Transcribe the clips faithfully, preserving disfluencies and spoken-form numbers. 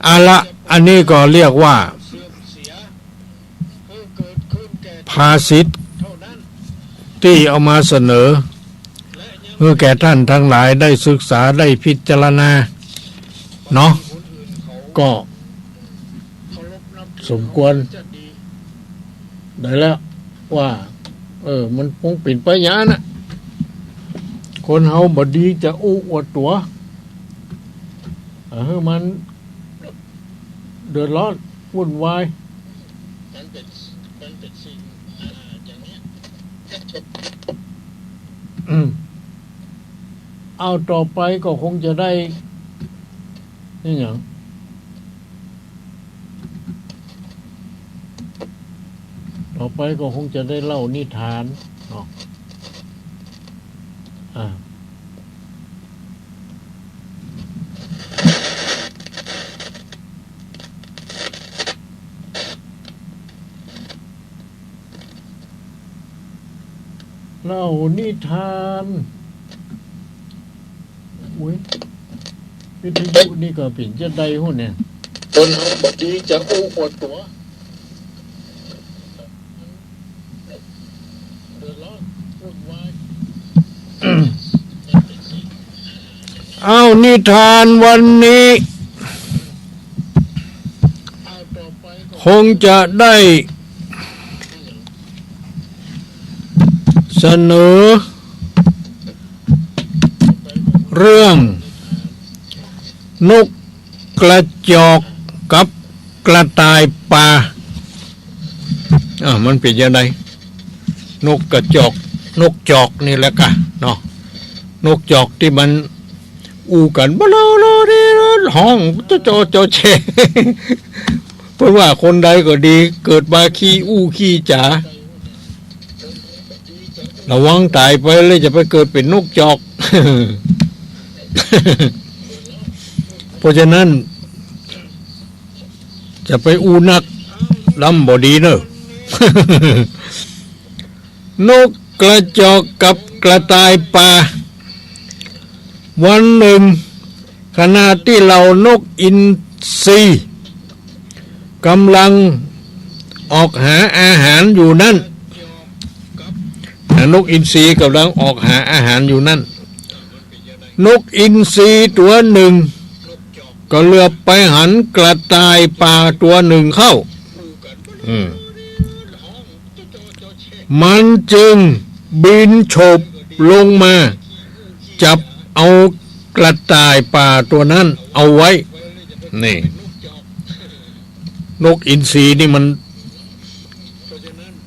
เอาละ อันนี้ก็เรียกว่า ภาษิตตี้เอามาเสนอ หื้อแก่ท่านตังหลายได้ศึกษาได้พิจารณา เนาะ ก็สมควรได้แล้ว ว่า เออ มันคงเป๋นไปอย่างนั้นน่ะ คนเฮาบ่ดีจะอู้อวดตั๋ว เออ หื้อมันเดือดร้อน วุ่นวาย มันเป๋น มันเป๋นสิ่ง อ่า อย่างเนี้ย อืม เอา ต่อไปก็คงจะได้ นี่หยัง ต่อไปก็คงจะได้เล่านิทานเนาะ อ่า เล่านิทาน อุ๊ย วิทยุนี่ก็เป๋นจะใดฮู้เนี่ย คนเฮาบ่ดีจะอู้อวดตั๋ว เอ้า นิทานวันนี้ คงจะได้ เสนอ เรื่อง นกกระจอกกับกระต่ายป่า อ่ะ มันเป๋นจะใด นกกระจอก นกจอกนี่แหละกะเนาะ นกจอกตี้มันอู้กั๋น บ่ลอลอเด ฮ้องจอจอจอแจ เปิ้นว่าคนใดก็ดี เกิดมาขี้อู้ขี้จ๋า ระวังต๋ายไปแล้วจะไปเกิดเป๋นนกจอก เพราะฉะนั้น จะไปอู้นัก ลำบ่ดีเน่อ นกกระจอกกับกระต่ายป่า วันหนึ่ง ขณะตี้เหล่านกอินทรี ก๋ำลังออกหาอาหารอยู่นั้น นกอินทรีก๋ำลังออกหาอาหารอยู่นั้น นกอินทรีตั๋วนึ่ง ก็เหลือบไปหันกระต่ายป่าตั๋วนึ่งเข้า อืม มันจึงบินโฉบลงมา จับเอากระต่ายป่าตั๋วนั้นเอาไว้ นี่ นกอินทรีนี่มัน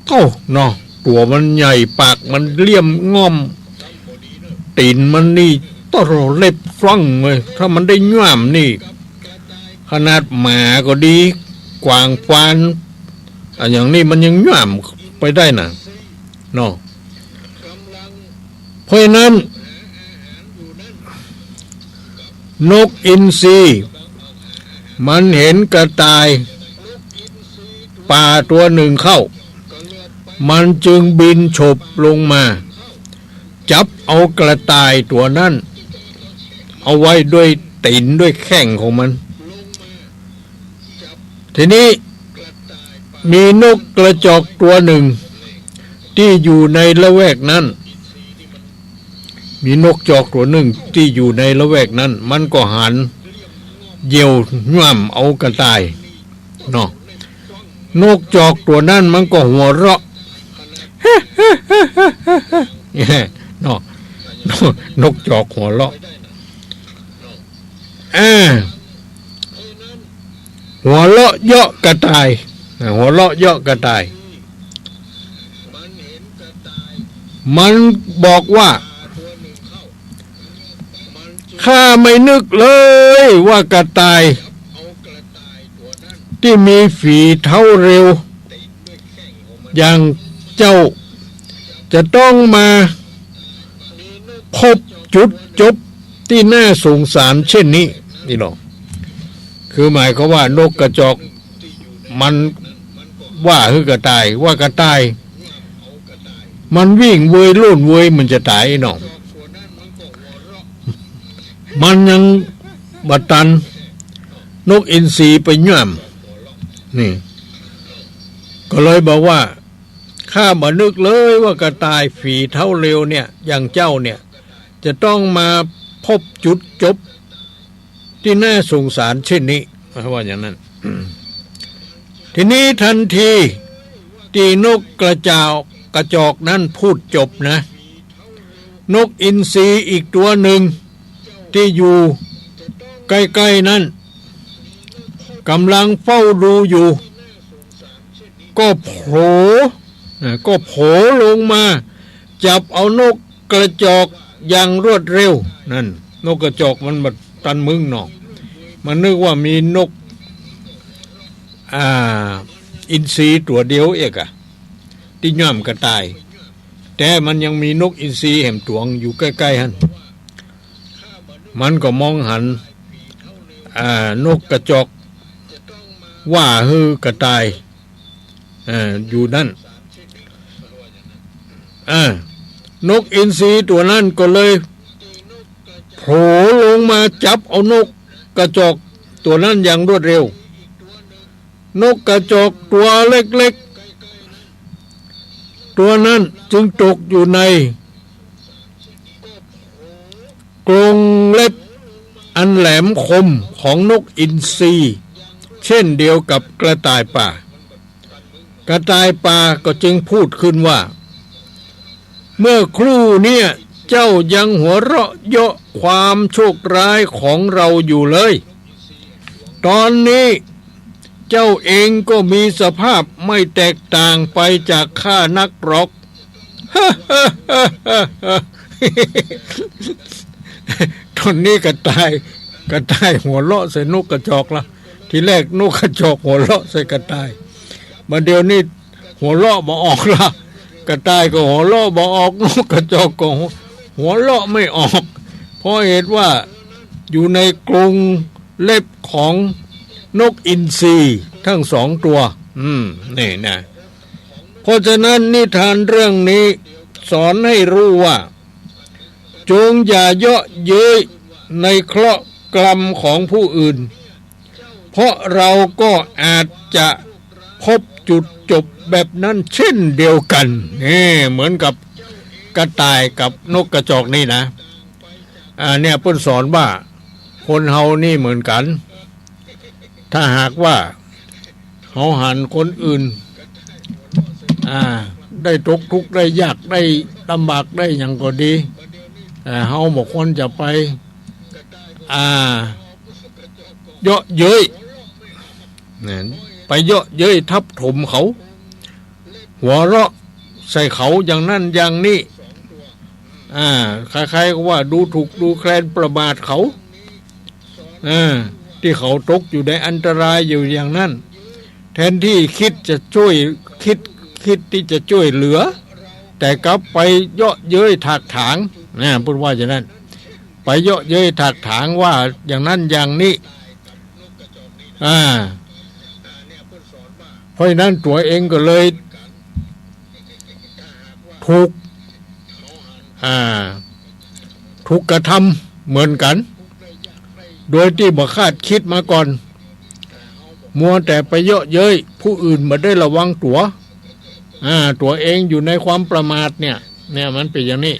โอ้ เนาะ ตั๋วมันใหญ่ ปากมันเหลี่ยมง่อม ตีนมันนี่ตะเหล็บฟั่งเลย ถ้ามันได้หย่ามนี่ ขนาดหมาก็ดี กวางฟาน อะหยังนี่มันยังหย่ามไปได้น่ะ เนาะ เพราะฉะนั้น นกอินทรีมันหันกระต่ายป่าตั๋วนึ่งเข้า มันจึงบินโฉบลงมา จับเอากระต่ายตั๋วนั้น เอาไว้ด้วยตี๋นด้วยแข้งของมัน ทีนี้มีนกกระจอกตั๋วนึ่งตี้อยู่ในละแวกนั้น มีนกจอกตั๋วนึ่งตี้อยู่ในละแวกนั้น มันก็หันเหยี่ยวหย่ามเอากระต่าย เนาะ นกจอกตั๋วนั้นมันก็หัวเราะ เนาะ นกจอกหัวเราะ อ่า หัวเราะเยาะกระต่าย อ่า หัวเราะเยาะกระต่าย มันบอกว่า ข้าไม่นึกเลยว่ากระต่ายตี้มีฝีเท้าเร็ว อย่างเจ้าจะต้องมาพบจุดจบตี้น่าสงสารเช่นนี้ นี่เนาะ คือหมายความว่านกกระจอกมันว่าหื้อกระต่าย ว่ากระต่าย มันวิ่งเวยโล่นเวย มันจะต๋ายเนาะ มันยังบ่ตัน นกอินทรีไปย่ำ นี่ ก็เลยบอกว่า ข้าบ่นึกเลยว่ากระต่ายฝีเท้าเร็วเนี่ย อย่างเจ้าเนี่ย จะต้องมาพบจุดจบตี้น่าสงสารเช่นนี้ ว่าอย่างนั้น ทีนี้ทันทีตี้นกกระจอก กระจอกนั้นพูดจบนะ นกอินทรีอีกตั๋วนึ่งตี้อยู่ใก้ๆ นั้น ก่ำลังเฝ้าดูอยู่ ก็โผล่ อ่า ก็โผล่ลงมา จับเอานกกระจอกอย่างรวดเร็ว นั่น นกกระจอกมันบ่ตันมึงเนาะ มันนึกว่ามีนก อ่า อินทรีตั๋วเดียวเอกอะ ตี้ย่ำกระต่าย แต่มันยังมีนกอินทรีแหมตั๋วอยู่ใก้ๆ หั้น มันก็มองหัน อ่า นกกระจอกว่าหื้อกระต่าย อ่า อยู่นั้น อ่า นกอินทรีตั๋วนั้นก็เลยโผล่ลงมาจับเอานกกระจอกตั๋วนั้นอย่างรวดเร็ว นกกระจอกตั๋วเล็กๆ ตั๋วนั้นจึงตกอยู่ในกรงเล็บอันแหลมคมของนกอินทรี เช่นเดียวกับกระต่ายป่า กระต่ายป่าก็จึงพูดขึ้นว่า เมื่อครู่เนี่ยเจ้ายังหัวเราะเยาะความโชคร้ายของเราอยู่เลย ตอนนี้เจ้าเองก็มีสภาพไม่แตกต่างไปจากข้านักหรอก ตอนนี้กระต่าย กระต่ายหัวเราะใส่นกกระจอกละ ทีแรกนกกระจอกหัวเราะใส่กระต่าย มาเดี๋ยวนี้หัวเราะบ่ออกละ กระต่ายก็หัวเราะบ่ออก นกกระจอกก็หัว หัวเราะไม่ออก เพราะเหตุว่าอยู่ในกรงเล็บของนกอินทรีทั้งสองตั๋ว อืม นี่นะ เพราะฉะนั้นนิทานเรื่องนี้สอนให้รู้ว่า จงอย่าเยาะเย้ยในเคราะห์กรรมของผู้อื่น เพราะเราก็อาจจะพบจุดจบแบบนั้นเช่นเดียวกัน นี่เหมือนกับกระต่ายกับนกกระจอกนี่นะ อ่า เนี่ยเปิ้นสอนว่าคนเฮานี่เหมือนกัน ถ้าหากว่าเฮาหันคนอื่น อ่า ได้ตกทุกข์ได้ยากได้ลำบากได้หยังก็ดี อ่า เฮาบ่ควรจะไป อ่า เยาะเย้ย นะ ไปเยาะเย้ยทับถมเขา หัวเราะใส่เขาอย่างนั้นอย่างนี้ อ่า ใครๆ ก็ว่าดูถูกดูแคลนประมาทเขา อ่า ตี้เขาตกอยู่ในอันตรายอยู่อย่างนั้น แทนตี้คิดจะช่วย คิด คิดตี้จะช่วยเหลือ แต่กลับไปเยาะเย้ยถากถาง นะ เปิ้นว่าอย่างนั้น ไปเยาะเย้ยถากถางว่าอย่างนั้นอย่างนี้ อ่า เพราะฉะนั้นตั๋วเองก็เลยถูก อ่า ถูกกระทำเหมือนกัน โดยตี้บ่คาดคิดมาก่อน มัวแต่ไปเยาะเย้ยผู้อื่นบ่ได้ระวังตั๋ว อ่า ตั๋วเองอยู่ในความประมาทเนี่ย เนี่ยมันเป็นอย่างนี้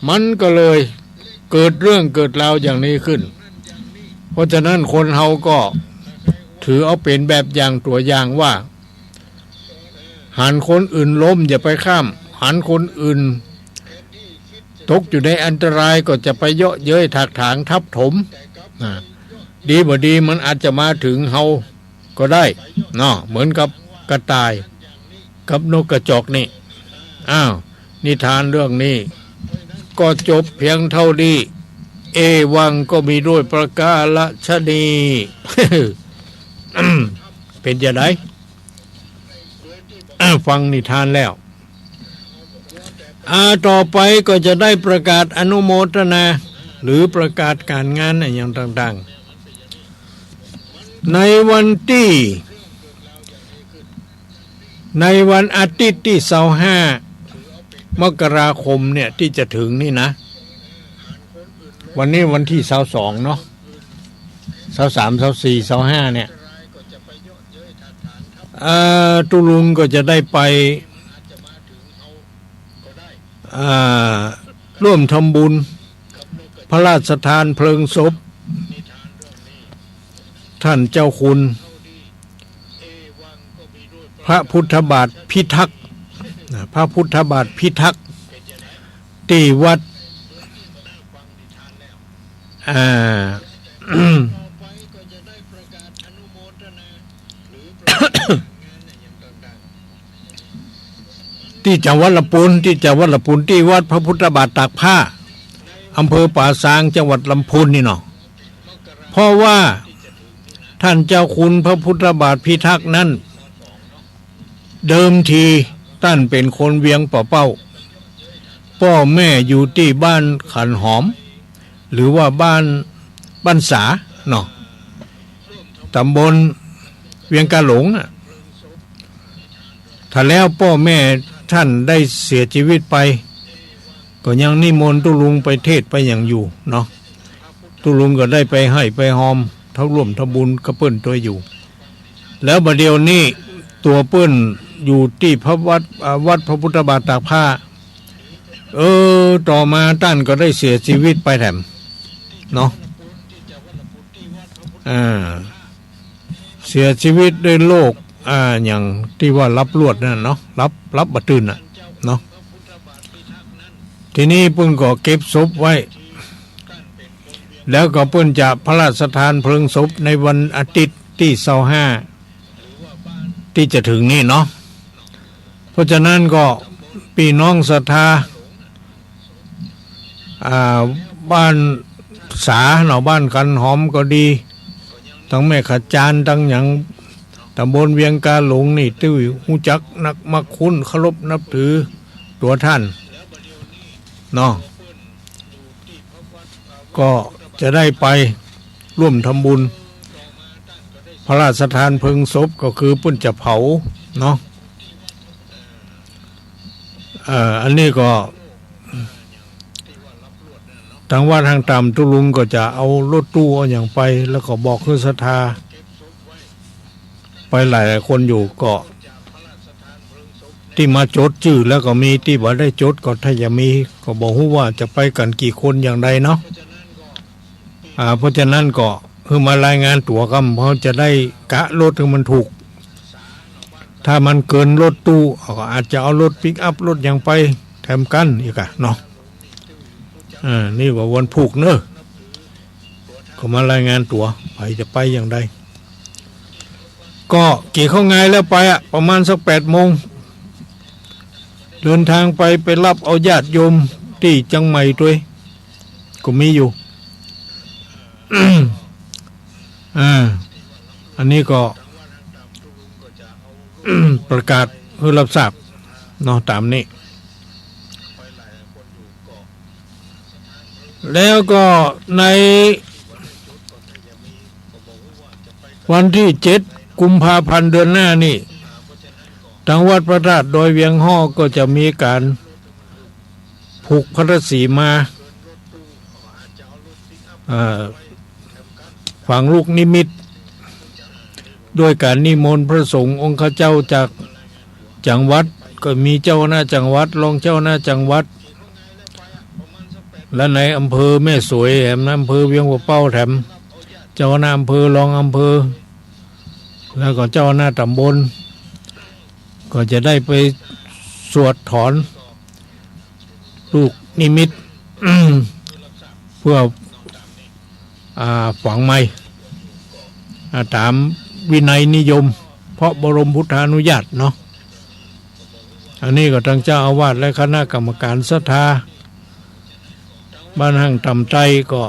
มันก็เลยเกิดเรื่องเกิดราวอย่างนี้ขึ้น เพราะฉะนั้นคนเฮาก็ถือเอาเป็นแบบอย่างตั๋วอย่างว่า หันคนอื่นล้มอย่าไปข้าม หันคนอื่นตกอยู่ในอันตรายก็จะไปเยาะเย้ยถากถางทับถม นะ ดีบ่ดีมันอาจจะมาถึงเฮาก็ได้เนาะ เหมือนกับกระต่ายกับนกกระจอกนี่ อ้าว นิทานเรื่องนี้ก็จบเพียงเท่านี้ เอวังก็มีด้วยประการฉะนี้ เป็นจะได อ่า ฟังนิทานแล้ว อ่า ต่อไปก็จะได้ประกาศอนุโมทนา หรือประกาศก๋านงานอะหยังต่างๆ ในวันตี้ ในวันอาทิตย์ตี้ซาวห้ามกราคมเนี่ยตี้จะถึงนี่นะ วันนี้วันตี้ซาวสองเนาะ ซาวสาม ซาวสี่ ซาวห้า เนี่ย เอ่อ ตุ๊ลุงก็จะได้ไป อ่า ร่วมทำบุญพระราชทานเพลิงศพ ท่านเจ้าคุณ พระพุทธบาทพิทักษ์ นะ พระพุทธบาทพิทักษ์ ตี้วัด อ่า ตี้จังหวัดลำพูน ตี้จังหวัดลำพูน ตี้วัดพระพุทธบาทตากผ้า อำเภอป่าซาง จังหวัดลำพูนนี่เนาะ เพราะว่าท่านเจ้าคุณพระพุทธบาทพิทักษ์นั้น เดิมทีต้านเป๋นคนเวียงป่าเป้า ป้อแม่อยู่ตี้บ้านขันหอม หรือว่าบ้าน บ้านสาเนาะ ต๋ำบลเวียงกาหลงน่ะ ถ้าแล้วป้อแม่ต้านได้เสียจีวิตไป ก็ยังนิมนต์ตุ๊ลุงไปเทศน์ไปหยังอยู่เนาะ ตุ๊ลุงก็ได้ไปไห้ไปฮอม เต้าร่วมทำบุญกับเปิ้นตวยอยู่ แล้วบ่าเดี่ยวนี้ตั๋วเปิ้นอยู่ตี้พระวัด อ่า วัดพระพุทธบาทตากผ้า เออ ต่อมาต้านก็ได้เสียจีวิตไปแถมเนาะ อ่า เสียจีวิตด้วยโรค อ่า หยังตี้ว่าหลับลวดนั่นเนาะ หลับ หลับบ่ตื่นน่ะเนาะ ทีนี้เปิ้นก็เก็บศพไว้ แล้วก็เปิ้นจะพระราชทานเพลิงศพในวันอาทิตย์ตี้ซาวห้า ตี้จะเถิงนี้เนาะ เพราะฉะนั้นก็ปี้น้องศรัทธา อ่า บ้านสาเนาะ บ้านขันหอมก็ดี ตังแม่ขจาน ตังหยัง ต๋ำบลเวียงกาหลงนี่ ตี้ฮู้จักนักมักคุ้นเคารพนับถือตั๋วต้านเนาะ ก็จะได้ไปร่วมทำบุญพระราชทานเพลิงศพ ก็คือเปิ้นจะเผาเนาะ เอ่อ อันนี้ก็ ตางวัดห้างต่ำตุ๊ลุงก็จะเอารถตู้เอาหยังไป แล้วก็บอกหื้อศรัทธา ไปหลายๆ คนอยู่ ก็ตี้มาจดจื้อแล้วก็มี ตี้บ่ได้จดก็ถ้าจะมี ก็บ่ฮู้ว่าจะไปกั๋นกี่คนอย่างใดเนาะ อ่า เพราะฉะนั้นก็หื้อมารายงานตั๋วกำ เฮาจะได้กะรถหื้อมันถูก ถ้ามันเกินรถตู้ ก็อาจจะเอารถปิกอัพรถหยังไปแถมกั๋นอีกอะเนาะ อ่า นี่ว่าวันพูกเนาะ ก็มารายงานตั๋ว ใผจะไปอย่างใด ก็เกี่ยวเข้างานแล้วไปอะ ประมาณสักแปดโมง เดินทางไป ไปฮับเอาญาติโยมตี้เจียงใหม่ตวย ก็มีอยู่ อ่า อันนี้ก็ ประกาศหื้อฮับทราบเนาะ ต๋ามนี้ แล้วก็ในวันตี้เจ็ดกุมภาพันธ์เดือนหน้านี่ ตางวัดพระธาตุดอยเวียงฮ้อก็จะมีก๋านผูกพระธาตุสีมา อ่า ฝังลูกนิมิต ด้วยก๋านนิมนต์พระสงฆ์องค์ข้าเจ้าจากจังหวัด ก็มีเจ้าคณะจังหวัด รองเจ้าคณะจังหวัด และนายอำเภอแม่สวยแถม นายอำเภอเวียงป่าเป้าแถม เจ้าคณะอำเภอ รองอำเภอ แล้วก็เจ้าคณะต๋ำบล ก็จะได้ไปสวดถอนลูกนิมิต เพื่อ อ่า ฝังใหม่ อ่า ต๋ามวินัยนิยม เพราะบรมพุทธานุญาตเนาะ อันนี้ก็ตางเจ้าอาวาสและคณะกรรมก๋านศรัทธา บ้านห้างต่ำใต้ก็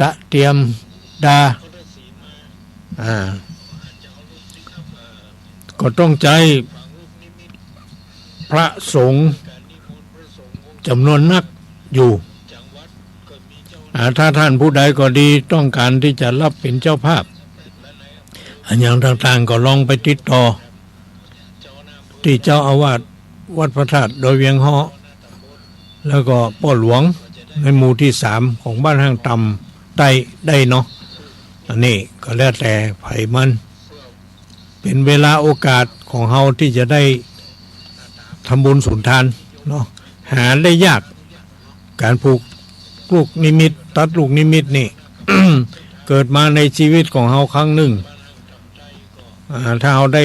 ตะเตรียมดา อ่า ก็ต้องใจ๊พระสงฆ์จ๋ำนวนนักอยู่ อ่า ถ้าต้านผู้ใดก็ดี ต้องก๋านตี้จะฮับเป๋นเจ้าภาพ อะหยังต่างๆ ก็ลองไปติดต่อ ตี้เจ้าอาวาสวัดพระธาตุดอยเวียงฮ้อ แล้วก็ป้อหลวงในหมู่ตี้สามของบ้านห้างต่ำใต้ได้เนาะ อันนี้ก็แล้วแต่ใผมัน เป๋นเวลาโอกาสของเฮาตี้จะได้ทำบุญสุนทานเนาะ หาได้ยาก ก๋านผูกลูกนิมิต ตัดลูกนิมิตนี่ เกิดมาในจีวิตของเฮาครั้งนึ่ง อ่า ถ้าเฮาได้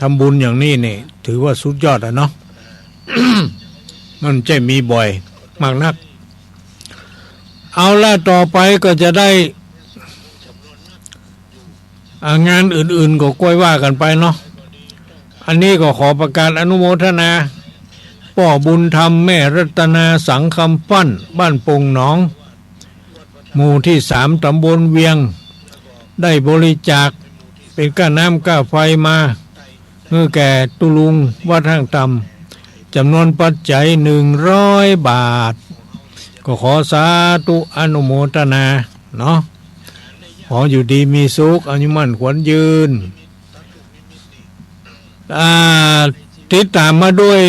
ทำบุญอย่างนี้นี่ ถือว่าสุดยอดอะเนาะ มันจะมีบ่อยมากนัก เอาละ ต่อไปก็จะได้ อ่า งานอื่นๆ ก็ก้อยว่ากั๋นไปเนาะ อันนี้ก็ขอประกาศอนุโมทนา ป้อบุญธรรม แม่รัตนา สังคำปั้น บ้านโป่งหนอง หมู่ตี้สาม ต๋ำบลเวียง ได้บริจาคเป๋นก้าน้ำก้าไฟมา หื้อแก่ตุ๊ลุงวัดห้างต่ำ จ๋ำนวนปัจจัยหนึ่งร้อยบาท ก็ขอสาธุอนุโมทนาเนาะ ขออยู่ดีมีสุข อายุมั่นขวัญยืน อ่า ติดต๋ามมาด้วย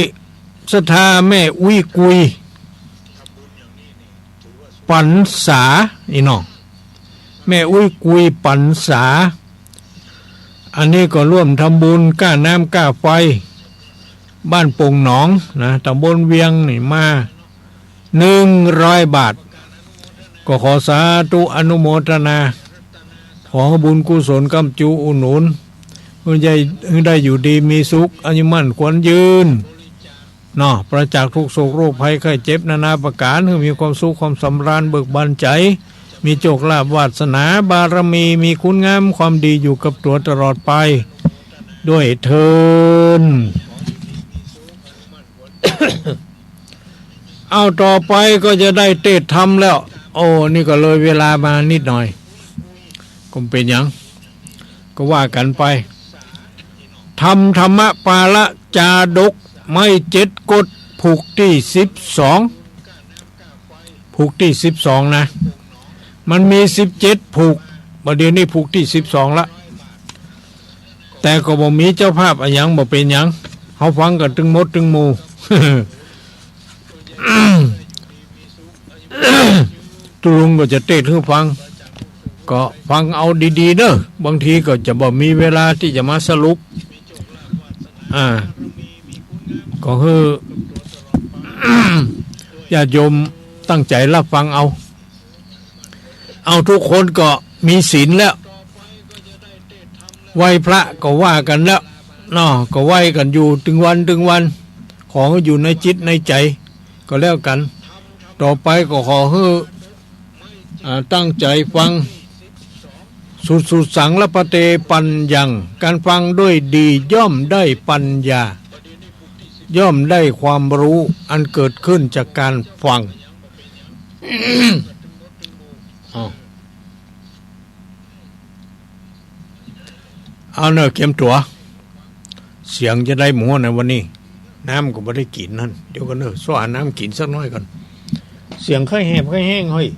ศรัทธาแม่อุ๊ยกุย ปั๋นสา อี้น้อง แม่อุ๊ยกุย ปั๋นสา อันนี้ก็ร่วมทำบุญก้าน้ำก้าไฟ บ้านโป่งหนองนะ ต๋ำบลเวียงนี่มา หนึ่งร้อยบาท ก็ขอสาธุอนุโมทนา ขอบุญกุศลก้ำจูอุดหนุน หื้อได้ หื้อได้อยู่ดีมีสุข อายุมั่นขวัญยืน เนาะ ปราศจากทุกข์โศกโรคภัยไข้เจ็บนานาประก๋าน หื้อมีความสุขความสำราญเบิกบานใจ๋ มีโชคลาภวาสนาบารมี มีคุณงามความดีอยู่กับตั๋วตลอดไป ด้วยเทอญ เอา ต่อไปก็จะได้เตสน์ธรรมแล้ว โอ้ นี่ก็เลยเวลามานิดหน่อย ก็บ่เป๋นหยัง ก็ว่ากั๋นไป ธรรม ธรรมปาละจาดก ไม้เจ็ดกฎ ผูกตี้สิบสอง ผูกตี้สิบสองนะ มันมีสิบเจ็ดผูก บ่าเดี่ยวนี้ผูกตี้สิบสองละ แต่ก็บ่มีเจ้าภาพอะหยัง บ่เป๋นหยัง เฮาฟังกั๋นตึงหมดตึงหมู่ ตุ๊ลุงก็จะเตสน์หื้อฟัง ก็ฟังเอาดีๆ เน่อ บางทีก็จะบ่มีเวลาตี้จะมาสรุป อ่า ก็หื้อ ญาติโยมตั้งใจ๋ฮับฟังเอา เอา ทุกคนก็มีศีลแล้ว ไหว้พระก็ว่ากั๋นแล้วเนาะ ก็ไหว้กั๋นอยู่ตึงวันตึงวัน ขอหื้ออยู่ในจิตในใจ๋ก็แล้วกั๋น ต่อไปก็ขอหื้อ อ่า ตั้งใจ๋ฟัง สุสุสัง ลพะเต ปัญญัง ก๋านฟังด้วยดีย่อมได้ปัญญา ย่อมได้ความรู้อันเกิดขึ้นจากก๋านฟัง เอา เอาเน่อ เกียมตั๋ว เสียงจะได้หมู่นะวันนี้ น้ำก็บ่ได้กิ๋นหั้น เดี๋ยวก่อนเน่อ ซ้อหาน้ำกิ๋นสักหน้อยก่อน เสียงค่อยแหบค่อยแห้งเฮ้ย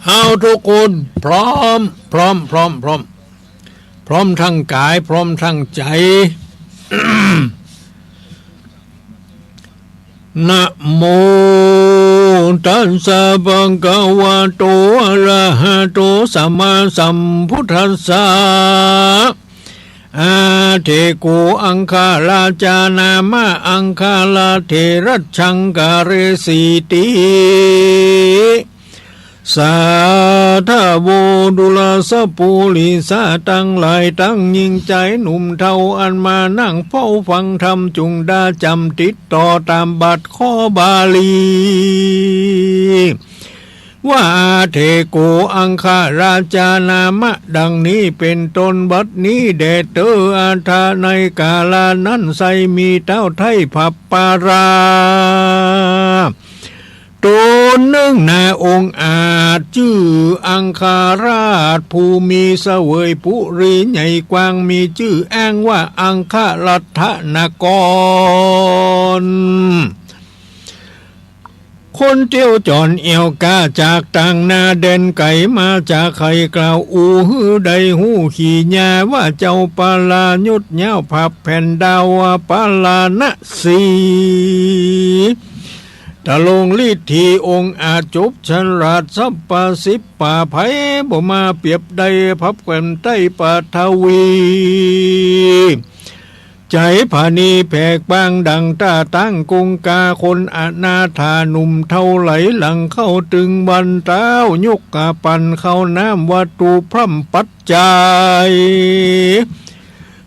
เอา ทุกคน พร้อม พร้อม พร้อม พร้อม พร้อมทั้งก๋าย พร้อมทั้งใจ๋ นะโม ตัสสะ ภะคะวะโต อะระหะโต สัมมาสัมพุทธัสสะ อาเถโก อังคาราจา นามะ อังคาราเถ รัจฉัง กะเรสีติ สาธะโว ดูราสะปูริสะตังหลาย ตังญิงจายหนุ่มเฒ่า อันมานั่งเฝ้าฟังธรรม จุ่งดาจ๋ำติดต่อต๋ามบาทข้อบาลี ว่า อาเถโก อังคาราจา นามะ ดังนี้เป๋นต้น บัดนี้แด่เต๊อ อาถะ ในกาละนั้นไซร้ มีเต๊าไท้ผาบปารา ต๋นนึ่งนาองค์อาจ จื้ออังคาราช ภูมิเสวยปุรีใหญ่กว้าง มีจื้ออ้างว่าอังครัฐนคร คนเตียวจ๋อนแอ่วก้าจากต่างนาแดนไก๋มาจากใค่กล่าวอู้หื้อได้ฮู้ขี่ยาว่าเจ้าปาลายดยาวผับแผ่นดาวปาราณสี ทรงฤทธิองอาจจบฉลาดสัพพะสิบป่า ใผบ่มาเปียบได้ผับแคว่นไต้ปฐวี ใจ๋ผะเนจรแผกบางดั่งต้าตั้งกงกา คนอนาถาหนุ่มเฒ่าไหลหลังเข้าตึงวันเต๊า ยกกระปันข้าวน้ำวัตถุพร่ำปัจจัย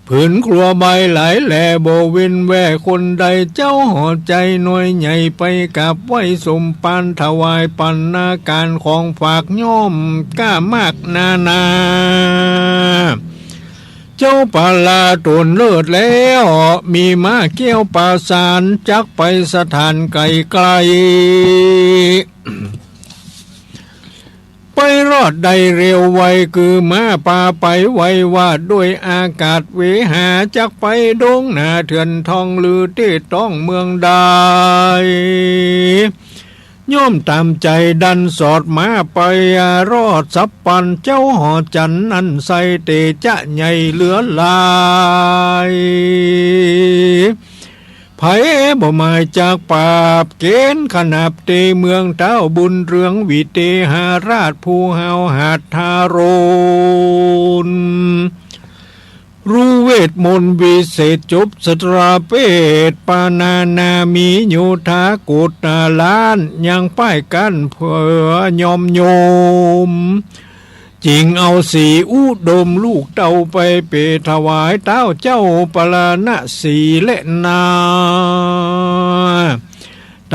ผืนครัวใบหลายแหล่บ่เว้นแว่คนใด เจ้าห่อใจ๋น้อยใหญ่ไปกราบไหว้สมภารถวายปัณณาการของฝากย่อมก้ามากนานา เจ้าปาลาต๋นเลิศแล้ว มีม้าแก้วปราสาท จักไปสถานไก๋ไก๋ ไปรอดได้เร็วไว คือม้าปาไปไว ว่าด้วยอากาศเวหา จักไปดงนาเถื่อนทองหรือเต๊ต้องเมืองใด ย่อมต๋ามใจ๋ดันสอดม้าไปรอดสัพพัน เจ้าหอจั๋นนั้นไส้เตจะใหญ่เหลือหลาย ใผบ่หมายจากปราบ เก๋ณฑ์ขนาบเตเมืองเต๊าบุญเรืองวิเตหราชผู้ห้าวหาญทารุณ ฮู้เวทมนต์วิเศษจบสตราเปชฌ์ ปานานามีโยธาโกฏาล้าน ยังป้ายกั้นเปื้อยอมโยม จึงเอาสีอุดมลูกเต้าไปเปถวายเต๊าเจ้าปาราณสีแลนา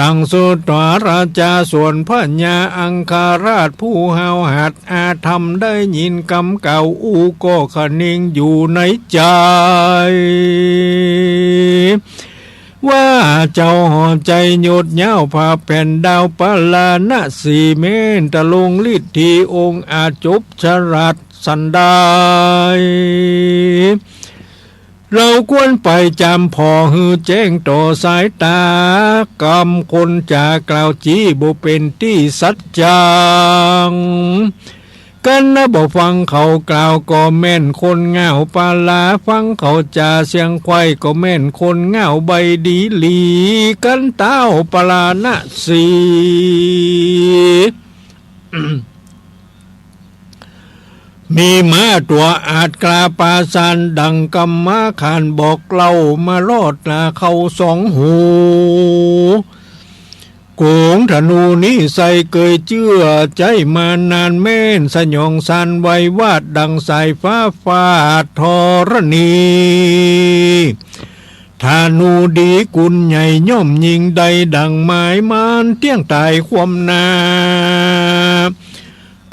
ตังสุตวาราจา ส่วนพญาอังคราชผู้ห้าวหาญอาธรรม ได้ยินกำกล่าวอู้ก็คะเนงอยู่ในใจ๋ ว่าเจ้าหอใจ๋ยดยาวผาแผ่นดาวปาราณสี แม่นทรงฤทธิองอาจจบฉลาดสันใด เราควรไปจำผ่อหื้อแจ้งต่อสายตา กำคนจากล่าวจี้บ่เป๋นตี้สัจจัง กันนะบ่ฟังเขากล่าวก็แม่นคนง่าวปาลา ฟังเขาจาเสียงไขว้ก็แม่นคนง่าวใบดีหลี กันเต๊าปาราณสี มีม้าตั๋วอาจกล้าปราสาท ดังกำมาขานบอกเล่ามารอดหน้าเขาสองหู โก๋งธนูนี้ใส่เกยเจื้อใจ๊มานาน แม่นสยองสานไหววาดดังสายฟ้าฟาดธรณี ธนูดีกุลใหญ่ย่อมยิงได้ดังหมาย มานเตี้ยงต๋ายคว่ำหน้า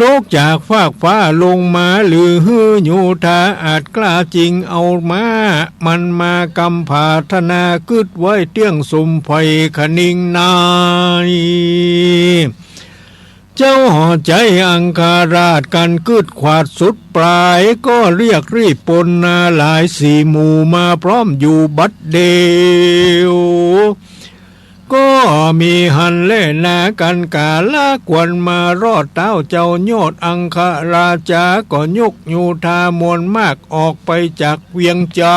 ตกจากฟากฟ้าลงมา หรือหื้อโยธาอาจกล้า จึงเอาม้ามันมากำผาธนากึ๊ดไว้เตี้ยงสมไผคะเนงใน เจ้าหอใจ๋อังคราชกันกึ๊ดขวาดสุดปลาย ก็เรียกรีบปนนาหลายสี่หมู่มาพร้อมอยู่บัดเดี๋ยว ก็มีหั้นแลนา กันกาละควรมารอดเต๊าเจ้ายอดอังคราจา ก็ยกโยธามวลมากออกไปจากเวียงใจ๋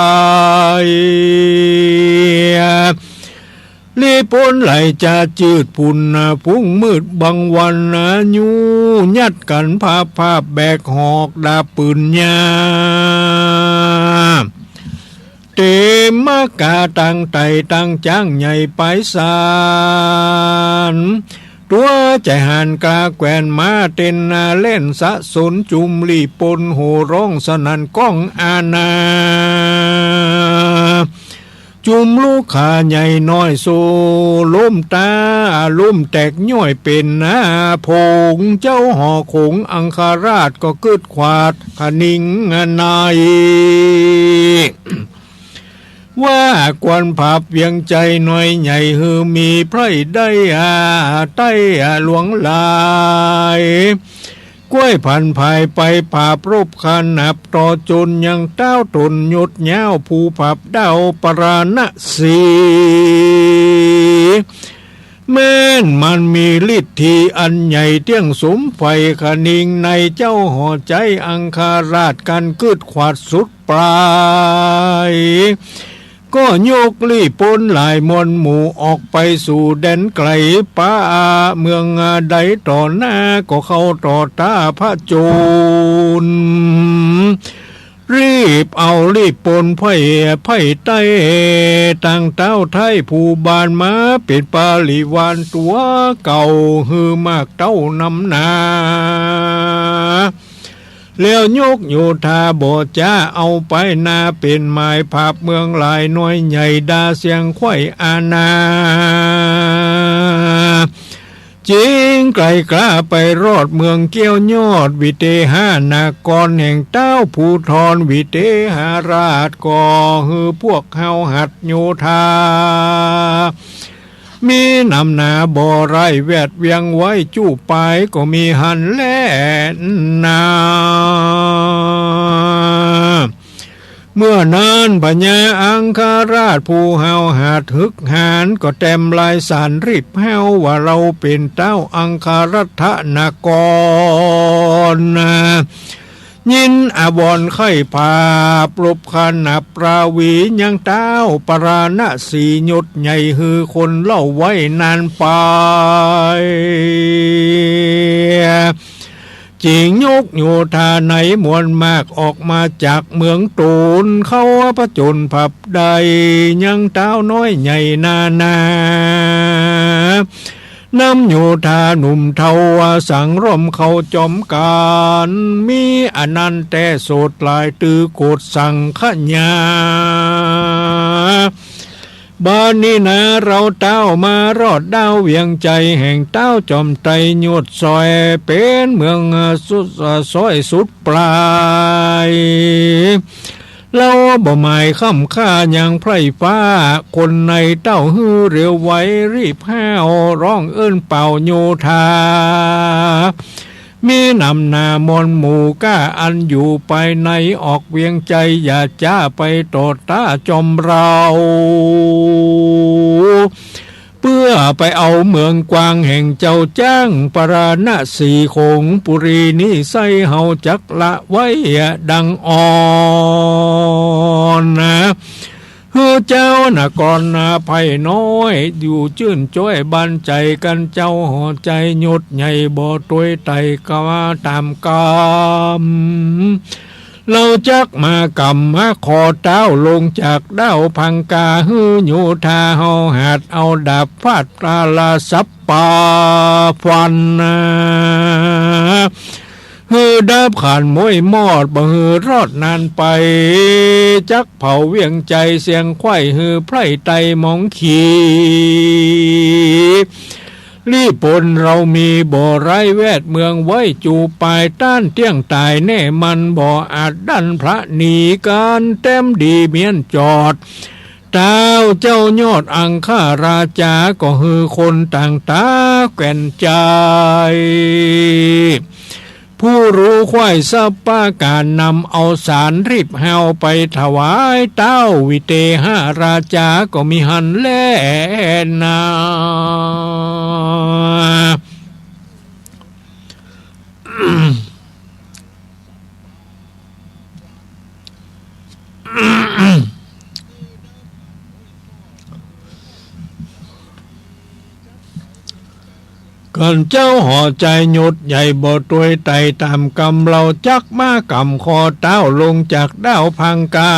ลีปนไหลจะจืดฝุ่นฟุ้งมืดบางวัน ยูยัดกั๋นพาบพาบแบกหอกดาบปืนยาว เต๋มมากาตังไต่ตังจ๊างใหญ่ไปสาน ตั๋วใจ๋หาญกล้าแกว่นม้าเต้นนาแล่นสะสน จุมลีปนโห่ฮ้องสนั่นก้องอาณา จุมลูกขาใหญ่น้อยโซล้มต๋า ล้มแตกย้อยเป๋นนาผง เจ้าหอโขงอังคราชก็กึ๊ดขวาดคะเนงใน ว่าควรผาบเวียงใจ๋น้อยใหญ่ หื้อมีใผได้อาไต้อาหลวงหลาย ก้วยผันผายไปผาบรบขนาบต่อจนยังเต๊าต๋นยดยาวผู้ผาบดาวปาราณสี แม่นมันมีฤทธีอันใหญ่เตี้ยงสุมไฟขนิงใน เจ้าห่อใจ๋อังคราชกั๋นกึ๊ดขวาดสุดปลาย ก็ยกลี้ปนหลายมวลหมู่ออกไปสู่แดนไก๋ ปาเมืองใดต่อหน้าก็เข้าต่อต้าผจญ รีบเอารีบปนไพร่ ไพร่ไต้ ตังต้าวไท้ภูบาลมาเป๋นปริวารตั๋วเก่า หื้อมากเต้านำหนา แล้วยกโยธาบ่จ๊าเอาไปนา เป๋นหมายผาบเมืองหลายน้อยใหญ่ ด่าเสียงไขว่อาณา จึงไก๋กล้าไปรอดเมืองแก้วยอด วิเตหนครแห่งต้าวภูธร วิเตหราช ก็หื้อพวกเฮาหัดโยธา มีหนำหนาบ่ร้ายแวดเวียงไว้จุปาย ก็มีหั้นแลนา เมื่อนั้นพญาอังคราชผู้ห้าวหาญหึกหาญ ก็แต้มลายสารรีบเฮาว่า เฮาเป๋นต้าวอังครัตนคร ยินอาวรณ์ใค่ผาบ รบขนาบราวี ยังต้าวปาราณสียศใหญ่ หื้อคนเล่าไว้นานไป จึงยกโยธาในมวลมาก ออกมาจากเมืองต๋น เข้าผจญภัพได้ ยังต้าวน้อยใหญ่นานา นำโยธาหนุ่มเฒ่าสังร่วมเข้าจอมกั๋น มีอันนั้นแต๊โสดหลาย ตื้อโกศสังขยา บาดนี้นา เฮาต้าวมารอดดาวเวียงไจ แห่งต้าวจอมไตรยศสอย เป๋นเมืองสุด สอยสุดปลาย เฮาบ่หมายค่ำค่ายังไพร่ฟ้า คนในต้าวหื้อเร็วไวรีบห้าว ร้องเอิ้นเป่าโยธา มีหนำหนามวลหมู่กล้า อันอยู่ภายในออกเวียงไจ อย่าจ๊าไปต่อต้าจอมเฮา เปื้อไปเอาเมืองกว้างแห่งเจ้าจ๊าง ปาราณสีโขงปุรีนี้ไส้ เฮาจักละไว้ดังอ่อนนา หื้อเจ้านครนาไพร่น้อย อยู่จื้นจ้อยบันไจกั๋น เจ้าห่อไจยศใหญ่บ่ตวยไต่กาต๋ามกำ เฮาจักมาก่ำมาขอต้าวลงจากดาวพังกา หื้อโยธาเฮาหัดเอาดาบฟาดปลาลาสับปาฟันนา หื้อดับขันม้วยมอด บ่หื้อรอดนานไป จักเผาเวียงไจเสียงไขว่ หื้อไพร่ไต้หมองขี ลี้ปนเฮามีบ่ร้ายแวดเมืองไว้จูปาย ต้านเตี้ยงต๋ายแน่มัน บ่อาจดันพละหนี กั๋นแต้มดีเมี้ยนจอด ต้าวเจ้ายอดอังคราจา ก็หื้อคนต่างต๋าแก่นไจ ผู้ฮู้ใคว่สัพพะก๋าน นำเอาสารรีบเฮาไปถวายต้าววิเตหราจา ก็มีหั้นแลนา กั๋นเจ้าห่อไจยศใหญ่บ่ตวยไต่ต๋ามกำ เฮาจักมาก่ำขอต้าวลงจากดาวพังกา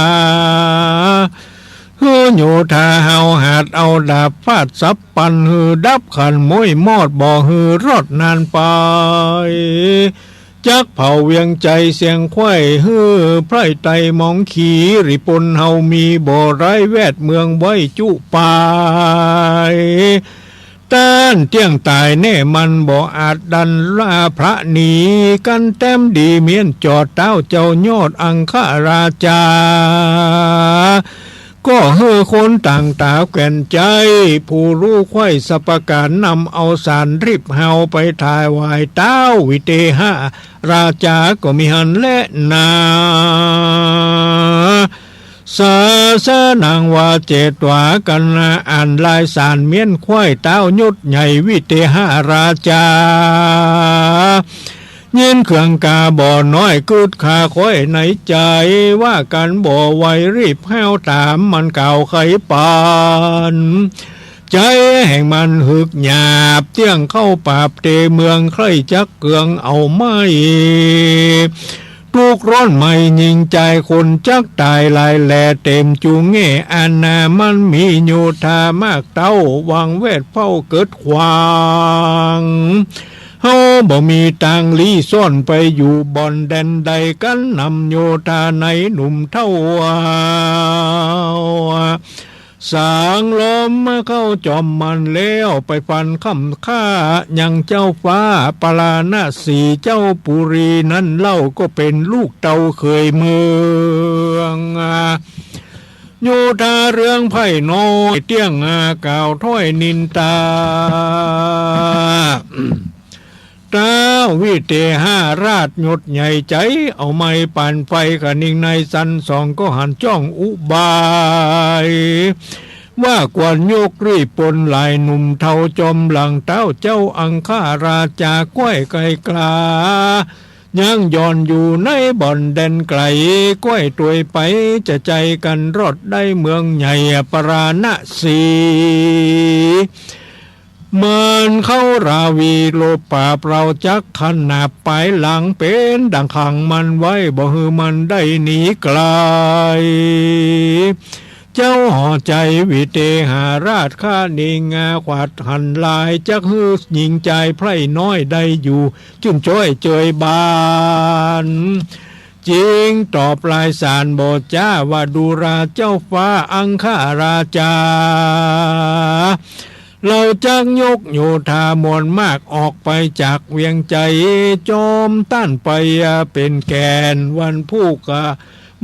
หื้อโยธาเฮาหัดเอาดาบฟาดสับปัน หื้อดับขันม้วยมอด บ่หื้อรอดนานไป จักเผาเวียงไจเสียงไขว่ หื้อไพร่ไต้หมองขี ลี้ปนเฮามีบ่ร้ายแวดเมืองไว้จุปาย ต้านเตี้ยงต๋ายแน่มัน บ่อาจดันพละหนี กั๋นแต้มดีเมี้ยนจอด ต้าวเจ้ายอดอังคราจา ก็หื้อคนต่างต๋าแก่นไจ ผู้ฮู้ใคว่สัพพะก๋าน นำเอาสารรีบเฮาไปถวายต้าววิเตหราจา ก็มีหั้นแลนา สาสนังวาเจตวา กันอั้นลายสานเมี้ยนไขว้ ต้าวยศใหญ่วิเตหราชา ยินเคืองกาบ่น้อย กึ๊ดคาค้อยในใจ๋ ว่ากั๋นบ่ไหว รีบห้าวต๋ามมันกล่าวไขปัน ใจ๋แห่งมันหึกหยาบ เตี้ยงเข้าปราบเตเมือง ใคร่จักเกืองเอาไม้ ตุ๊กร้อนไหม้ยิงใจ๋ คนจักต๋ายหลายแล เต๋มจุงแง่อาณา มันมีโยธามากเต้า วางแวดเฝ้าเกิดขวาง เฮาบ่มีตางลี้ซ่อน ไปอยู่บ่อนแดนใด กั๋นนำโยธาในหนุ่มเฒ่า สางล้อมมาเข้าจอมมันแล้ว ไปฟันค่ำฆ่ายังเจ้าฟ้าปาราณสี เจ้าปุรีนั้นเล่า ก็เป๋นลูกเต้าเขยเมือง โยธาเรืองไพร่น้อย เตี้ยงอากล่าวถ้อยนินตา ต้าววิเตหราชยศใหญ่ใจ๋ เอาไม้ปั่นไฟ ขะนิงในสันสอง ก็หันจ้องอุบาย ว่ากวนยกรีบปนหลาย หนุ่มเฒ่าจอมหลัง ต้าวเจ้าอังคราชา ก้อยไกลกลา ยังย่อนอยู่ในบ่อนแดนไกล ก้อยตวยไปจะใจ๋กั๋นรอดได้ เมืองใหญ่ปาราณสี มันเข้าราวี โลภปราบเราจักขนาบ ปายหลังเป๋นดั่งขังมันไว้ บ่หื้อมันได้หนีไกล เจ้าหอใจ๋วิเตหราช ขะนิงอาขวัดหันหลาย จักหื้อหญิงจายไพร่น้อยได้อยู่ จื้นจ้อยเจยบาน จึงตอบลายสานบ่จ๊า ว่าดูราเจ้าฟ้าอังคราชา เราจักยกโยธามวลมาก ออกไปจากเวียงใจ๋ จอมต้านไปเป๋นแก่น วันผู้กะ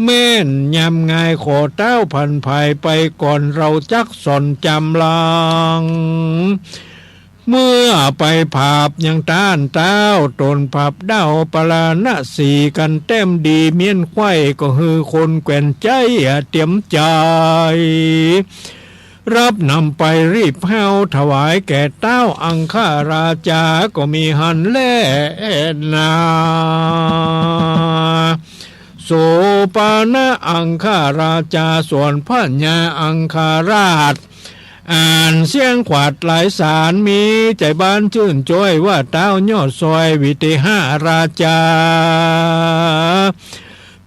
แม่นยามงาย ขอต้าวผันผายไปก่อน เราจักสอนจำลัง เมื่อไปผาบยังต้านต้าว ต๋นผาบด้าวปาราณสี กั๋นแต้มดีเมี้ยนไขว้ ก็หื้อคนแกว่นใจ๋เตรียมใจ๋ รับนำไปรีบห้าวถวายแก่ต้าวอังคราชา ก็มีหันแลนา โสปาณะอังคราชา ส่วนพญาอังคราช อันเสี้ยงขวัดลายสาน มีใจ๋บานจื้นจ้อย ว่าต้าวยอดซอยวิเตหราชา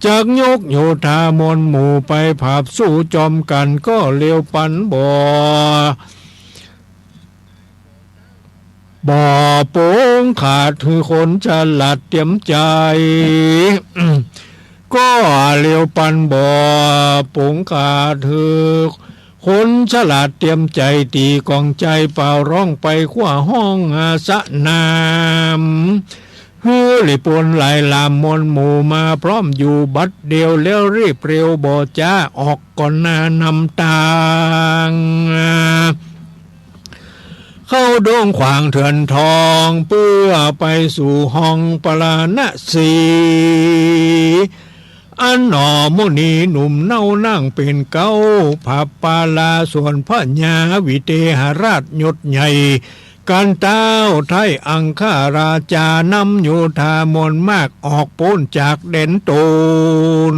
จักยกโยธามวลหมู่ ไปผาบสู้จอมกั๋น ก็เลียวปันบ่ บ่ปงขาด หื้อคนฉลาดเตรียมใจ๋ ก็เลียวปันบ่ปงขาด หื้อคนฉลาดเตรียมใจ๋ ตี๋ก๋องใจ๋เป่าร้องไปคว้าห้องอาสนาม หื้อหลีปนหลายหลามมวลหมู่ มาพร้อมอยู่บัดเดียว แล้วรีบเร็วบ่จ๊า ออกก่อนหน้านำตาง เข้าดงขวางเถื่อนทอง เปื้อไปสู่ห้องปาราณสี อั้นหนอมุนีหนุ่มเนานั่งเป๋นเก๊า ผาบปาลาส่วนพญาวิเตหราชยศใหญ่ กั๋นต้าวไท้อังคราชา นำโยธามวลมาก ออกป๊นจากแดนต๋น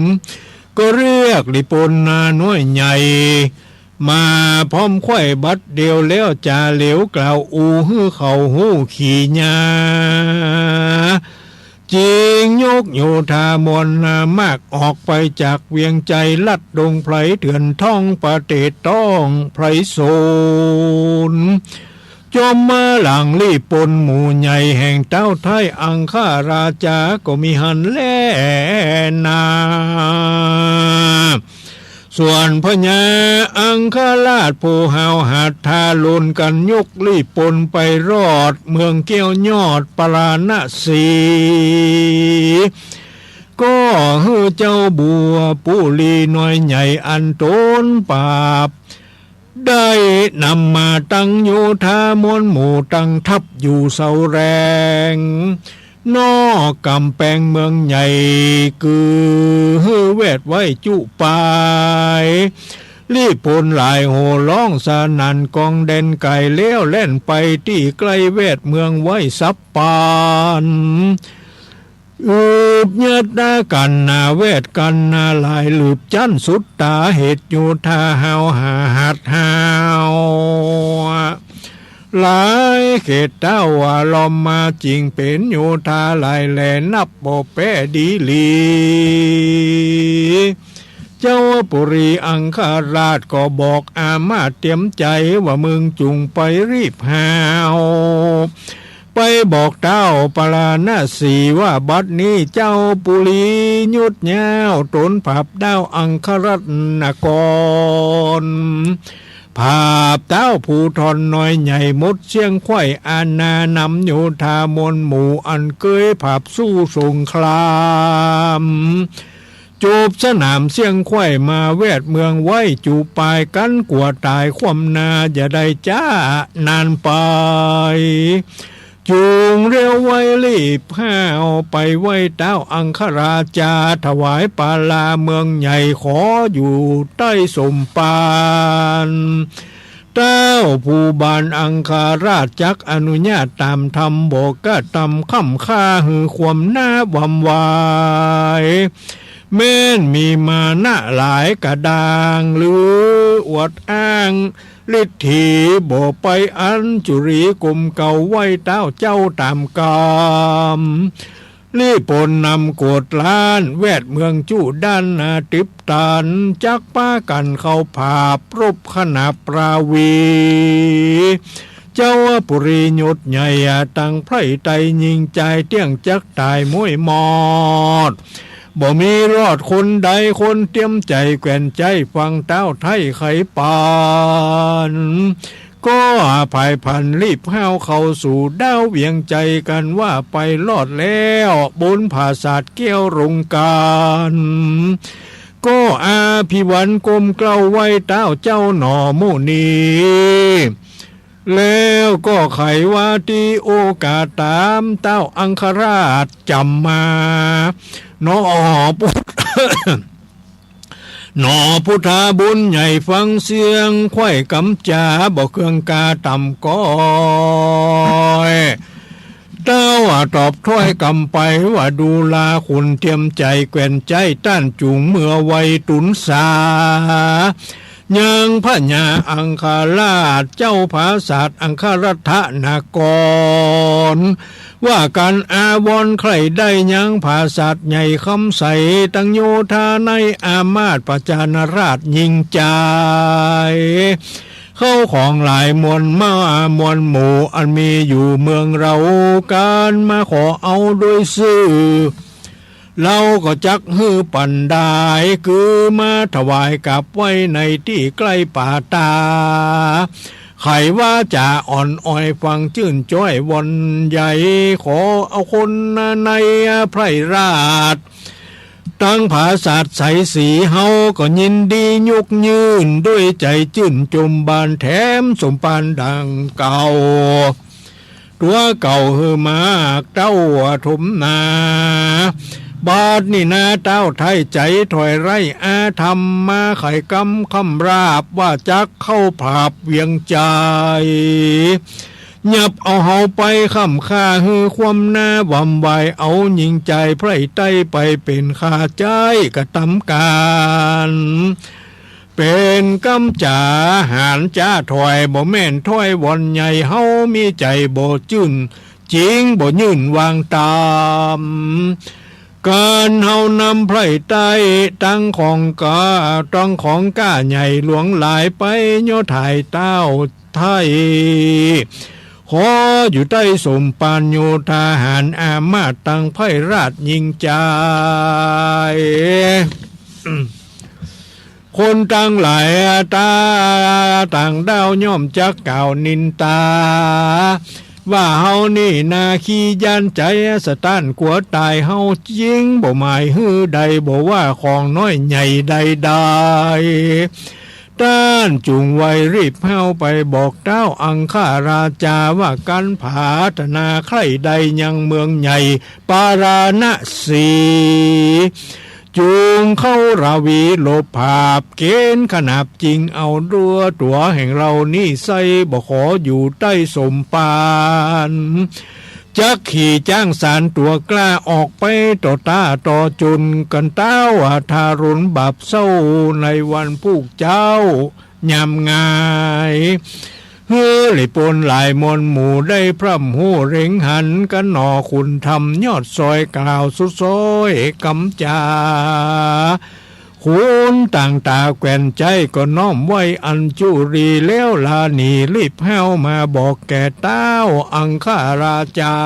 ก็เรียกหลีปนนาน้อยใหญ่ มาพร้อมไขว้บัดเดียว แล้วจ๋าเหลวกล่าวอู่ หื้อเขาฮู้ขี่ญา จึงยกโยธามวลมาก ออกไปจากเวียงใจ๋ ลัดดงไพรเถื่อนทอง ประเตศต้องไพรสน จอมมาหลังหลีปนหมู่ใหญ่ แห่งต้าวไท้อังคราชา ก็มีหันแลนา ส่วนพญาอังคราชผู้ห้าวหัด ทารุณกั๋นยกหลีปนไปรอด เมืองแก้วยอดปาราณสี ก็หื้อเจ้าบัวปุรีน้อยใหญ่ อันต๋นปราบ ได้นำมาตั้งโยธามวลหมู่ ตั้งทัพอยู่เสาแรง นอกก๋ำแปงเมืองใหญ่ กือหื้อแวดไว้จุปาย ลีบปนหลายโห่ฮ้องสนั่นกองแดนไก๋ แล้วแล่นไปตี้ใก้แวดเมืองไว้สับปัน อืบเยียดหน้ากั๋นนาแวดกั๋นนาหลาย ลืบจั้นสุดต๋าเหตุโยธาห้าวหาหัดห้าว หลายเขตเต้าว่าล้อมมา จึงเป๋นโยธาหลายแล นับบ่แป๊ดีหลี เจ้าปุรีอังคราชก็บอกอามาตย์เตียมใจ๋ว่า มึงจุ่งไปรีบห้าว ไปบอกเต้าปาราณสีว่า บัดนี้เจ้าปุรีหยุดยาว ตนผาบเต้าอังคราชนคร ผาบเต้าผู้ถ่อนน้อยใหญ่ หมดเสี้ยงไขว่อาณานำโยธามวลหมู่ อันเกยผาบสู้สงคราม จูบสนามเสี้ยงไขว่มาแวดเมืองไว้จุปาย กั๋นกั๋วต๋ายคว่ำหน้า อย่าได้จ๊านานไป จุ่งเร็วไวรีบห้าวไปไหว้เต้าอังคราชา ถวายปาราเมืองใหญ่ ขออยู่ใต้สมภาร เต้าผู้บานอังคราชจักอนุญาตต๋ามธรรม บ่กระตำค่ำค่าหื้อความหน้าหว่ำไหว แม้นมีมานะหลายกระด้าง หรืออวดอ้างฤทธี บ่ไปอัญจุรีก้มเก้าไหว้เต้าเจ้าต๋ามกำ ลีบปนนำโกฏล้าน แวดเมืองจุด้านนาติบตัน จักปากั๋นเข้าผาบรบขนาปราวี เจ้าปุรียศใหญ่ ตังไพร่ไตยิ่งใจ๋ เตี้ยงจักต๋ายม้วยมอด บ่มีรอดคนใดคน เตียมใจ๋แกว่นใจ๊ฟังเต้าไท้ไขปัน ก็ผายผันรีบห้าวเข้าสู่ด้าวเวียงใจ๋ กั๋นว่าไปรอดแล้ว บนผาสาทแก้วรงก๋าน ก็อภิวันก้มเกล้าไหว้เต้าเจ้าหนอหมู่นี้ แล้วก็ไขว่าตี้โอกาสต๋ามเต้าอังคราชจ๋ำมา หนอพุทธ หนอพุทธาบุญใหญ่ ฟังเสียงไขว่กำจ๋า บ่เคืองกาต่ำก้อย เต้าตอบถ้อยกำไปว่า ดูราขุนเตียมใจ๋แกว่นใจ๊ต้านจุ่งเมื่อไวตุนสา ยังพญาอังคราชเจ้าผาสาทอังครัตนคร ว่ากั๋นอาวรณ์ใคร่ได้ยังผาสาทใหญ่คำใส ตังโยธาในอามาตย์ประชาราชยิ่งใจ๋ เข้าของหลายมวลมามวลหมู่ อันมีอยู่เมืองเฮา กั๋นมาขอเอาโดยซื่อ เฮาก็จักหื้อปั๋นดาย คือมาถวายกราบไหว้ในตี้ใก้ป่าต๋า ไขว่าจ๋าอ่อนอ้อยฟังจื้นจ้อยหว่อนใหญ่ ขอเอาคนในไพร่ราช ตังผาสาทใสสี เฮาก็ยินดียกยื่น ด้วยใจ๋จื้นจมบานแถมสมภารดังเก่า ตั๋วเก่าหื้อมากเต้าถมนา บาดนี้นาเต้าไท้ใจ๋ถอยไร้อาธรรม มาไขกำคำราบว่าจักเข้าผาบเวียงใจ๋ ยับเอาเฮาไปค่ำค่าหื้อความหน้าหว่ำไหว เอายิ่งใจ๋ไพร่ไต้ไปเป๋นข้าใจ๊กระตำก๋าน เป๋นกำจ๋าหาญจ๋าถอย บ่แม่นถ้อยหว่อนใหญ่ เฮามีใจ๋บ่จื้น จิงบ่ยื่นวางต๋าม ก๋านเฮานำไพร่ไต้ ตังของก้า ตังของก้าใหญ่หลวงหลายไป ย่อถ่ายเต้าไท้ ขออยู่ใต้สมภารโยธาหาญอามาตย์ตังไพร่ราชยิ่งใจ๋ คนตังหลายต๋าต่างด้าวย่อมจักกล่าวนินตา ว่าเฮานี่นาขี้ย้านใจ๋สะต้านกั๋วต๋าย เฮาจิงบ่หมายหื้อใด บ่ว่าของน้อยใหญ่ใดๆ ต้านจุ่งไวรีบห้าวไปบอกต้าวอังคราจาว่า กั๋นผาถนาใค่ใดยังเมืองใหญ่ปาราณสี จุ่งเข้าราวีลบผาบ เก๋ณฑ์ขนาบจิงเอาดัว ตั๋วแห่งเฮานี้ไส้บ่ขออยู่ใต้สมภาร จักขี่จ๊างสานตั๋วกล้าออกไปต่อต้าต่อจุน กั๋นต้าวทารุณบาปเศร้าในวันพูกเจ๊า ยามงาย หื้อหลีปนหลายมวลหมู่ได้พร่ำฮู้เล็งหันกั๋นหนอ ขุนธรรมยอดซอยกล่าวสุดซอยกำจา ขุนต่างต๋าแควนใจ๊ก็น้อมไหว้อัญจุลี แล้วลาหนีรีบห้าวมาบอกแก่ต้าวอังคราจา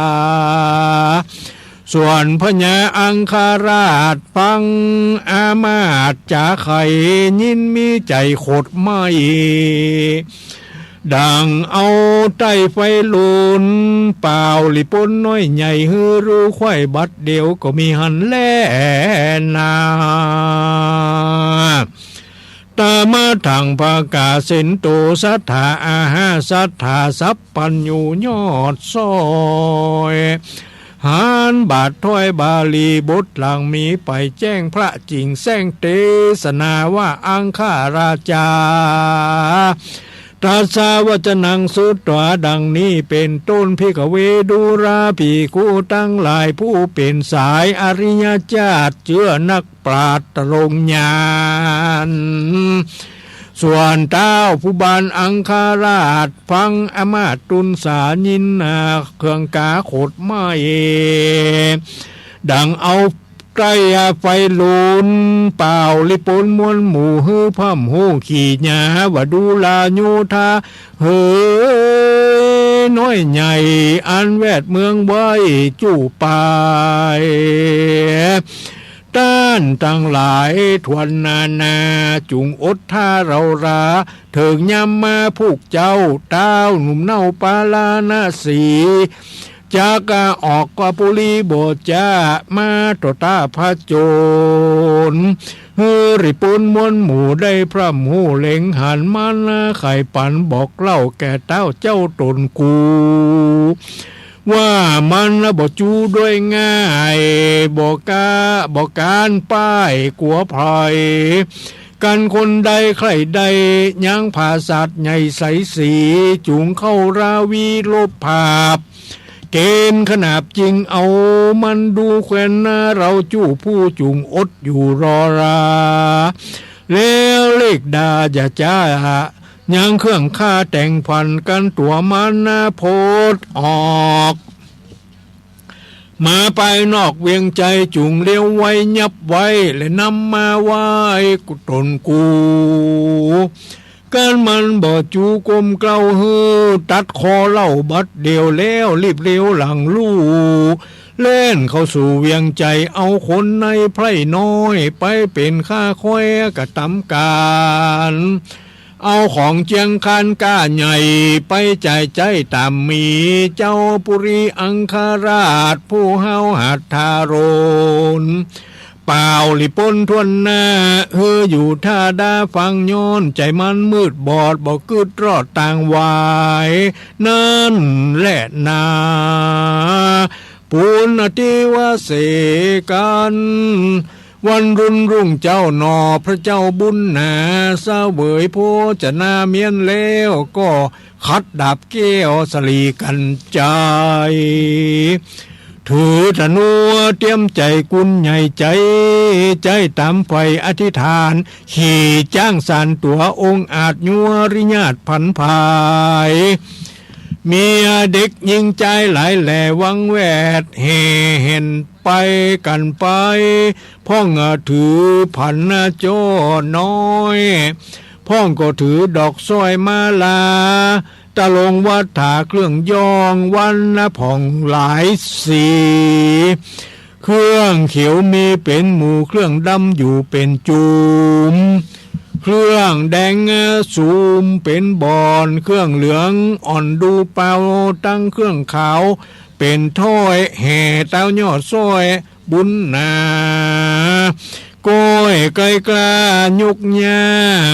ส่วนพญาอังคราชฟังอามาตย์จ๋าใค่ ยินมีใจ๋ขดไหม้ ดั่งเอาใต้ไฟลุน เป่าหลีปนน้อยใหญ่หื้อรู้ไขว้บัดเดียวก็มีหันแลนา ตมะธัง ภะคะเสนโต สัตถาอาหา สัตถาสัพพัญญู ยอดซอย หันบาทถ้อยบาลีบทหลังมีไปแจ้งพระจิ่งแส้งเตสนาว่า อังคราจา ตัสสะวะจะนังสุตวา ดังนี้เป๋นต้น ภิกขะเว ดูราภิกขุตังหลาย ผู้เป๋นสายอริยเจ้า เจื้อนักปราชญ์ตรงญาณ ส่วนต้าวผู้บานอังคราชฟังอามาตย์ตุลสา ยินนาเครื่องกาขดไหม้ ดั่งเอาใต้ไฟลุน เป่าหลีปนมวลหมู่หื้อพร่ำฮู้ขี่หยาว่า ดูราโยธา เหยน้อยใหญ่อันแวดเมืองไว้จุไป ต้านตังหลายถ้วนนานา จุ่งอดถ้าเฮารา เถิงยามมาพูกเจ๊า ต้าวหนุ่มเน่าปาราณสี จักออกกปุรีบ่จ๊า มาต่อต้าผจญ หื้อหลีปนมวลหมู่ได้พร่ำฮู้เล็งหัน มันใค่ปันบอกเล่าแก่ต้าวเจ้าต๋นกู ว่ามันบ่จูด้วยง่าย บ่กา บ่กานป้ายกั๋วใผ กั๋นคนใดใค่ใดยังผาสัตว์ใหญ่ใสสี จุ่งเข้าราวีลบผาบ เก๋ณฑ์ขนาบจิงเอามันดูแควนนา เฮาจุผู้จุ่งอดอยู่รอรา แล้วเล็กดาอย่าจ๊า ยังเครื่องฆ่าแต่งผันกั๋นตั๋วมันนาโพดออก มาไปนอกเวียงไจ จุ่งเลี้ยวไว้ยับไว้ และนำมาไหว้ต๋นกู กั๋นมันบ่จูกลมเกล้าหื้อ ตัดคอเล่าบัดเดียว แล้วรีบเลี้ยวหลังลู่ แล่นเข้าสู่เวียงไจ เอาคนในไพร่น้อย ไปเป๋นข้าคอยกระตำก๋าน เอาของเจียงคานก้าใหญ่ ไปจ่ายใจ๊ต๋ามหมี เจ้าปุรีอังคราช ผู้ห้าวหัดทารุณ เป่าหลีปนถ้วนหน้า หื้ออยู่ถ้าดาฟัง ย้อนใจ๋มันมืดบอด บ่กึ๊ดรอดตางวาย นั้นแหละนา ปุณณติวเสกั๋น วันรุ่นรุ่งเจ๊าหนอ พระเจ้าบุญหนา เสวยโภจนาเมียนแล้ว ก็ขัดดาบแก้วสลีกั๋นใจ๋ ถือธนูเตรียมใจ๋กุนใหญ่ใจ๋ ใจ๊ต๋ามใฝ่อธิษฐาน ขี่จ๊างสานตั๋วองอาจยัวริญาติผันผาย เมียเด็กญิงจายหลายแหล่วังแวด แห่แห่นไปกั๋นไป พ่องถือผันจ้อน้อย พ่องก็ถือดอกสร้อยมาลา ตะลงวัฏฐาเครื่องย้อง วรรณะผ่องหลายสี เครื่องเขียวมีเป๋นหมู่ เครื่องดำอยู่เป๋นจุม เครื่องแดงสูมเป๋นบ่อน เครื่องเหลืองอ่อนดูเปล่า ตังเครื่องขาวเป๋นถ้อย แห่ต๋าวยอดสร้อยบุญหนา ก้อย ไกล้กล้ายกย่า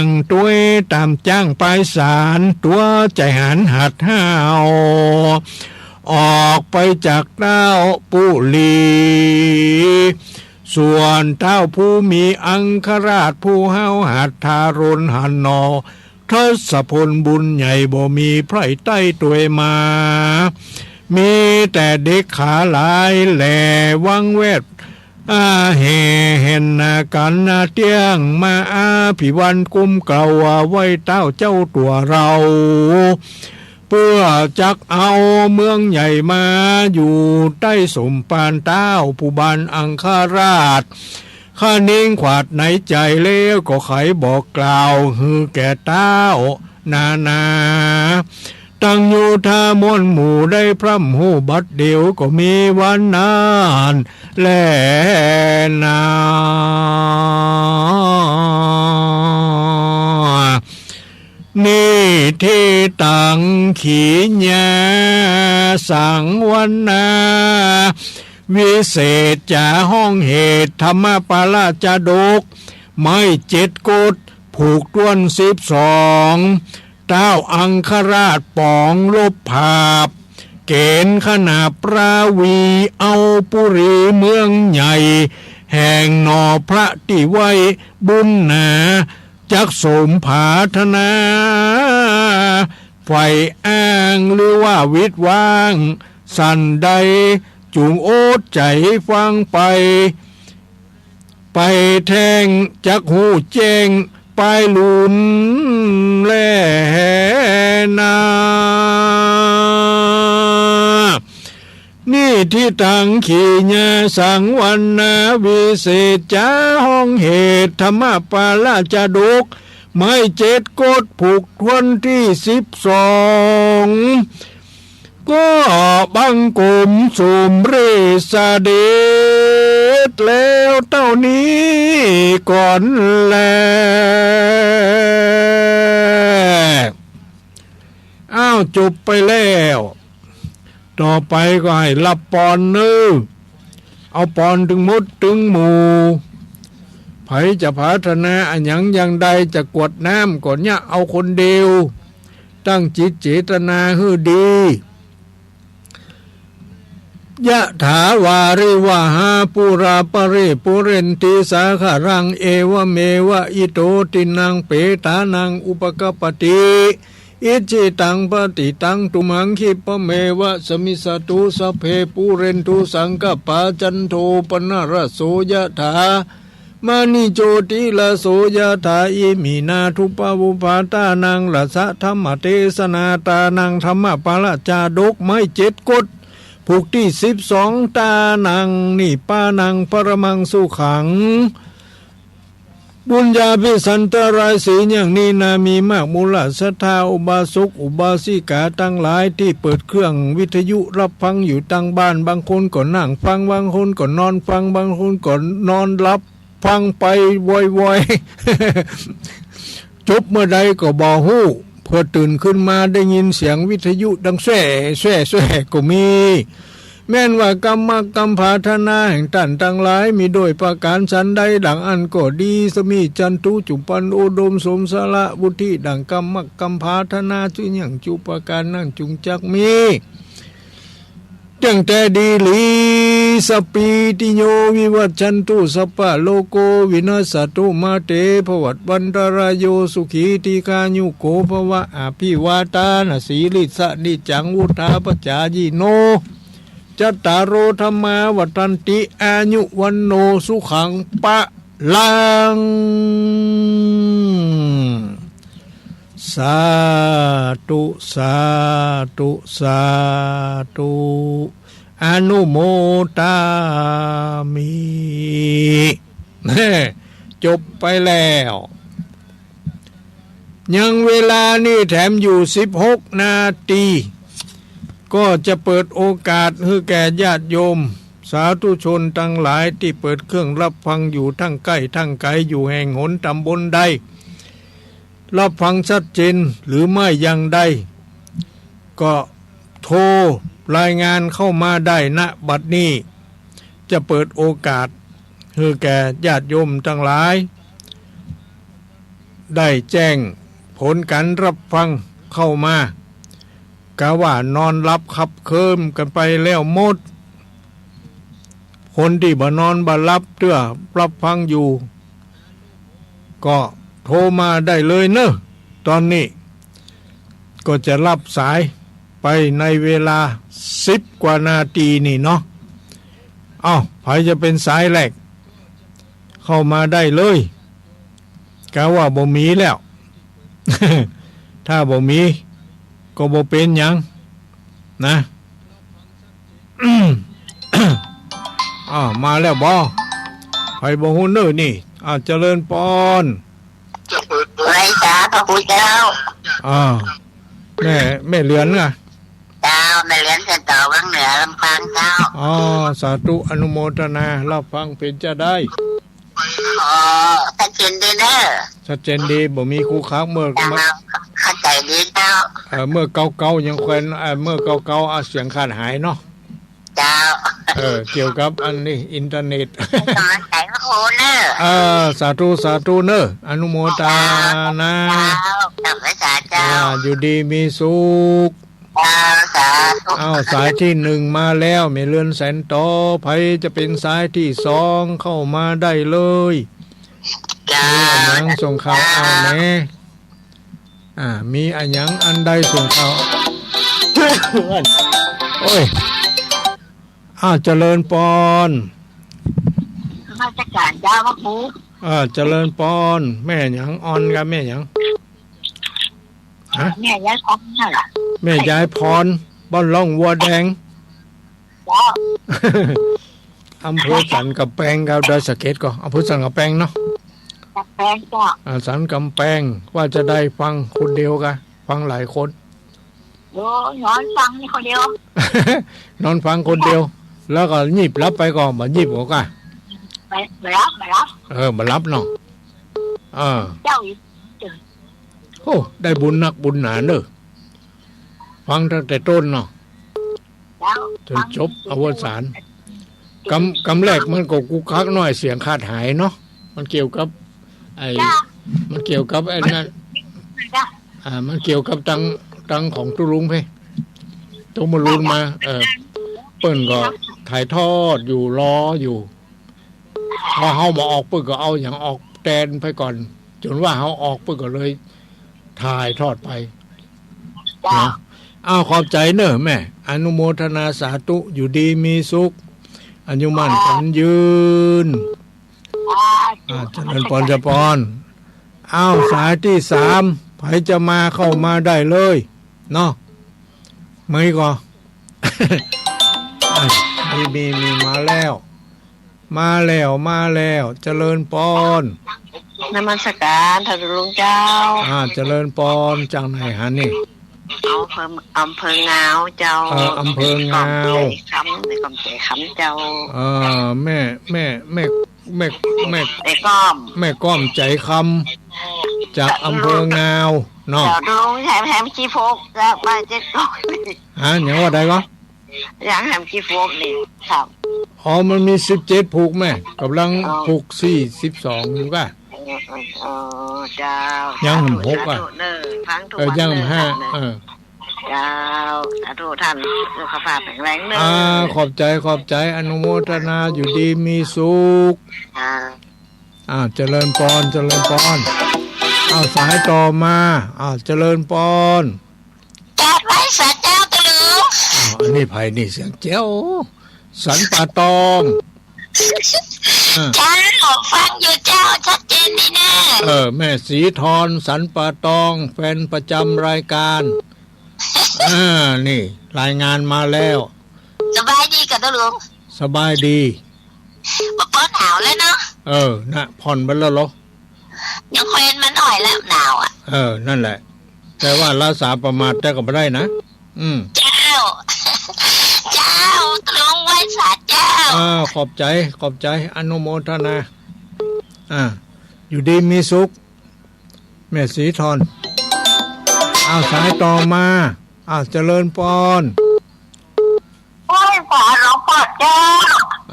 ง ตวยต๋ามจ๊างปายสาร ตั๋วใจ๋หันหัดห้าว ออกไปจากต้าวปุรี ส่วนต้าวผู้มีอังคราช ผู้ห้าวหาญทารุณหันหนอ ทศพลบุญใหญ่บ่มีใผใต้ตวยมา มีแต่เด็กขาหลายแหล่วังแวด อา แห่แหนนากั๋นนาเตี้ยง มาอาภิวันกุมเกล้าว่า ไหว้ต้าวเจ้าตั๋วเฮา เปื้อจักเอาเมืองใหญ่มาอยู่ใต้สมภารต้าวผู้บานอังคราช ข้านิ่งขวาดในใจ๋แล้ว ก็ใค่บอกกล่าวหื้อแก่ต้าวนานา ตังโยธามวลหมู่ได้พร่ำฮู้บัดเดี๋ยว ก็มีวันนั้นแลนา นิทิตัง ขีญา สังวรรณา วิเศษจ๋า ฮ้องเหตุ ธรรมปาราชดก ไม้เจ็ดกฎ ผูกถ้วนสิบสอง ต้าวอังคราชป๋องลบผาบ เก๋ณฑ์ขนาบราวี เอาปุรีเมืองใหญ่ แห่งหนอพระตี้ไหว้บุญหนา จักสมผาถนา ใฝ่อ้างหรือว่าวิดว้างสันใด จุ่งอดใจ๋ฟังไป ไปแต๊ง จักฮู้แจ้งปายลุนแลนา นิทิตัง ขีญา สังวรรณา วิเศษจ๋า ฮ้องเหตุ ธรรมปาราชดก ไม้เจ็ดกฎ ผูกถ้วนตี้สิบสอง ก็บังคมสมเร็จเสด็จแล้วเต้านี้ก่อนแล อ้าว จบไปแล้ว ต่อไปก็หื้อฮับปอนเน่อ เอาปอนตึงหมดตึงหมู่ ใผจะผาถนาอะหยังอย่างใด จะกรวดน้ำก็เยียะเอาคนเดียว ตั้งจิตเจตนาหื้อดี ยะถาวาริวหาปูราปะริปูเรนติสาคะรัง เอวะเมวะอิโตตินังเปตานังอุปกัปปติ อิจฉิตังปะติตังตุมหัง คิปะเมวะสะมิชฌะตุ สัพเพปูเรนตุสังกัปปา จันโทปะนะระโส ยะถา มะณิโชติระโส ยะถา อิมินาทุปะปุปปาตานัง ละสะธัมมะเตสนา ตานัง ธัมมปาราชดก ไม้เจ็ดกฎ ผูกตี้สิบสอง ตานัง นิปปานัง ปะระมัง สุขัง บุญญาภิสันตะรายศีลอย่างนี้นา มีมากมูละศรัทธา อุบาสกอุบาสิกาตังหลาย ตี้เปิดเครื่องวิทยุฮับฟังอยู่ตังบ้าน บางคนก็นั่งฟัง บางคนก็นอนฟัง บางคนก็นอนหลับฟังไปวอยๆ จบเมื่อใดก็บ่ฮู้ เผื่อตื่นขึ้นมาได้ยินเสียงวิทยุดังแซ่ แซ่ แซ่ก็มี แม่นว่ากำมักกำผาถนาแห่งต้านตังหลาย มีโดยประก๋านสันใด ดังอั้นก็ดี สมีจันตุ จุปันอุดมสมสาระวุฒิ ดังกำมักกำผาถนา ซึ่งอย่างจุประก๋านนั้นจุงจักมี เตี้ยงแต๊ดีหลี สัพพีติโย วิวัชชันตุ สัพพะโรโค วินัสสะตุ มาเต ภวัตวันตะราโย สุขี ทีฆายุโก ภวะ อะภิวาทานะสีลิสสะ นิจจัง วุฑฒาปะจายิโน จัตตาโร ธัมมา วัฑฒันติ อายุ วัณโณ สุขัง พะลัง สาธุ สาธุ สาธุ อนุโมทามิ แม่ จบไปแล้ว ยังเวลานี่แถมอยู่สิบหกนาที ก็จะเปิดโอกาสหื้อแก่ญาติโยม สาธุชนตังหลายตี้เปิดเครื่องฮับฟังอยู่ตังใก้ตังไก๋ อยู่แห่งหนต๋ำบลใด ฮับฟังชัดเจนหรือไม่อย่างใด ก็โทรรายงานเข้ามาได้ ณ บัดนี้ จะเปิดโอกาสหื้อแก่ญาติโยมตังหลาย ได้แจ้งผลการรับฟังเข้ามา กะว่านอนหลับขับเคลิ้มกั๋นไปแล้วหมด คนตี้บ่นอนบ่หลับเตื้อ รับฟังอยู่ ก็โทรมาได้เลยเนาะ ต๋อนนี้ ก็จะรับสายไปในเวลาสิบกว่านาทีนี่เนาะ เอ้า ใผจะเป๋นสายแรก เข้ามาได้เลย กะว่าบ่มีแล้ว ถ้าบ่มี ก็บ่เป๋นหยังนะ อ้าว มาแล้วบ่ ใผบ่ฮู้เน้อนี่ อ้าว เจริญปอน ไหว้สาพระคุณเจ้า อ้าว แม่ แม่เหลือนนะ เจ้า แม่เหลือนเสียงต่อวังเหนือลำปางเจ้า อ๋อ สาธุ อนุโมทนา รับฟังเป๋นจาใด อ๋อ ชัดเจนดีเน้อ ชัดเจนดี บ่มีขลุกขลัก เมื่อ เจ้า เมื่อ เข้าใจ๋ดีเจ้า เอ่อ เมื่อเก่าๆ ยังแควน เอ่อ เมื่อเก่าๆ อ่ะ เสียงขาดหายเนาะ เจ้า เออ เกี่ยวกับอันนี้ อินเทอร์เน็ต กำลังใจ๋พระคุณเน้อ เออ สาธุ สาธุเน้อ อนุโมทนา เจ้า กราบไหว้สาเจ้า อ่า อยู่ดีมีสุข เจ้า สาธุ อ้าว สายตี้หนึ่งมาแล้ว แม่เหลือนเสียงต่อ ใผจะเป๋นสายตี้สอง เข้ามาได้เลย เจ้า มีอะหยังส่งข่าว เจ้า อ้าว แหม อ่า มีอะหยังอันใดส่งข่าว โอ้ย อ้าว เจริญปอน นมัสการเจ้าพระครู อ่า เจริญปอน แม่หยัง ออนกับแม่หยัง ฮะ แม่ยายพรนั่นแหละ แม่ยายพร บ้านร่องวัวแดง เจ้า อำเภอสันกำแปงครับ ดอยสะเก็ดก็ อำเภอสันกำแปงเนาะ กำแปงเจ้า อ่า สันกำแปง ว่าจาใด ฟังคนเดียวกะ ฟังหลายคน โอ้ย นอนฟังนี่คนเดียว นอนฟังคนเดียว แล้วก็ยีบหลับไปก่อ บ่ยีบก็กะ บ่ บ่หลับ บ่หลับ เออ บ่หลับเนาะ เออ เจ้าอีก โอ้ ได้บุญนักบุญหนาเน้อ ฟังตั้งแต่ต้นเนาะ เจ้า จ๋นจบ ฟัง อวสาน กำ กำแรกมันก็กุกกักหน้อย เสียงขาดหายเนาะ มันเกี่ยวกับ ไอ้ เจ้า มันเกี่ยวกับไอ้นั่น เจ้า อ่า มันเกี่ยวกับตัง ตังของตุ๊ลุงเพ่ ตุ๊ลุงมา เออ เปิ้นก็ถ่ายทอดอยู่ รออยู่ พอเฮาบ่ออก เปิ้นก็เอาหยังออกแตนไปก่อน จ๋นว่าเฮาออก เปิ้นก็เลยถ่ายทอดไป เจ้า เนาะ อ้าว ขอบใจ๋เน้อแม่ อนุโมทนาสาธุ อยู่ดีมีสุข อายุมั่นขวัญยืน สาธุ อ่า เจริญปอน เจริญปอน อ้าว สายตี้สาม ใผจะมาเข้ามาได้เลย เนาะ มีก่อ อ่ะ มี มี มี มาแล้ว มาแล้ว มาแล้ว เจริญปอน นมัสการท่านหลวงเจ้า อ่า เจริญปอน จากไหนฮะนี่ อำเภอ อำเภองาวเจ้า เออ อำเภองาว แม่ก้อมใจ๋คำ แม่ก้อมใจ๋คำเจ้า เออ แม่ แม่ แม่ แม่ แม่ก้อม แม่ก้อมใจ๋คำ จากอำเภองาวเนาะ เจ้า ลุงแหม แหมกี่ผูก จากบ้านเจ๊กอย ฮะ หยังว่าใดก่อ ยังแหมกี่ผูกนี่ครับ อ๋อ มันมีสิบเจ็ดผูกแม่ ก่ำลัง อ๋อ ผูกตี้สิบสองอยู่ก่ะ อ๋อ เจ้า ยังแหมหกอ่ะ สาธุเน้อ ฟังทุกวัน เออ ยังแหมห้า เน้อ เออ เจ้า สาธุท่าน สุขภาพแข็งแรงเน้อ อ่า ขอบใจ๋ ขอบใจ๋ อนุโมทนา อยู่ดีมีสุข อ่า อ่า เจริญปอน เจริญปอน อ้าว สายต่อมา อ้าว เจริญปอน กราบไหว้สาเจ้าตะหลิว อ้าว อันนี้ใผนี่ เสียงแจ๋ว สันป่าตอง อ่า เจ้า ฟังอยู่เจ้า ชัดเจนดีเน้อ เออ แม่ศรีธร สันป่าตอง แฟนประจำรายการ อ่า นี่ รายงานมาแล้ว สบายดีก่อตะหลิว สบายดี บ่ปอหนาวแล้วเนาะ เออ นะ ผ่อนไปแล้วเหรอ ยังแควนมาหน้อยแล้ว หนาวอ่ะ เออ นั่นแหละ แต่ว่าละสาประมาทแต่ก็บ่ได้นะ อืม เจ้า เจ้า ตะหลิวไหว้สาเจ้า อ่า ขอบใจ๋ ขอบใจ๋ อนุโมทนา อ่า อยู่ดีมีสุข แม่ศรีธร อ้าว สายต่อมา อ้าว เจริญปอน โอ้ย สาหลวงพ่อเจ้า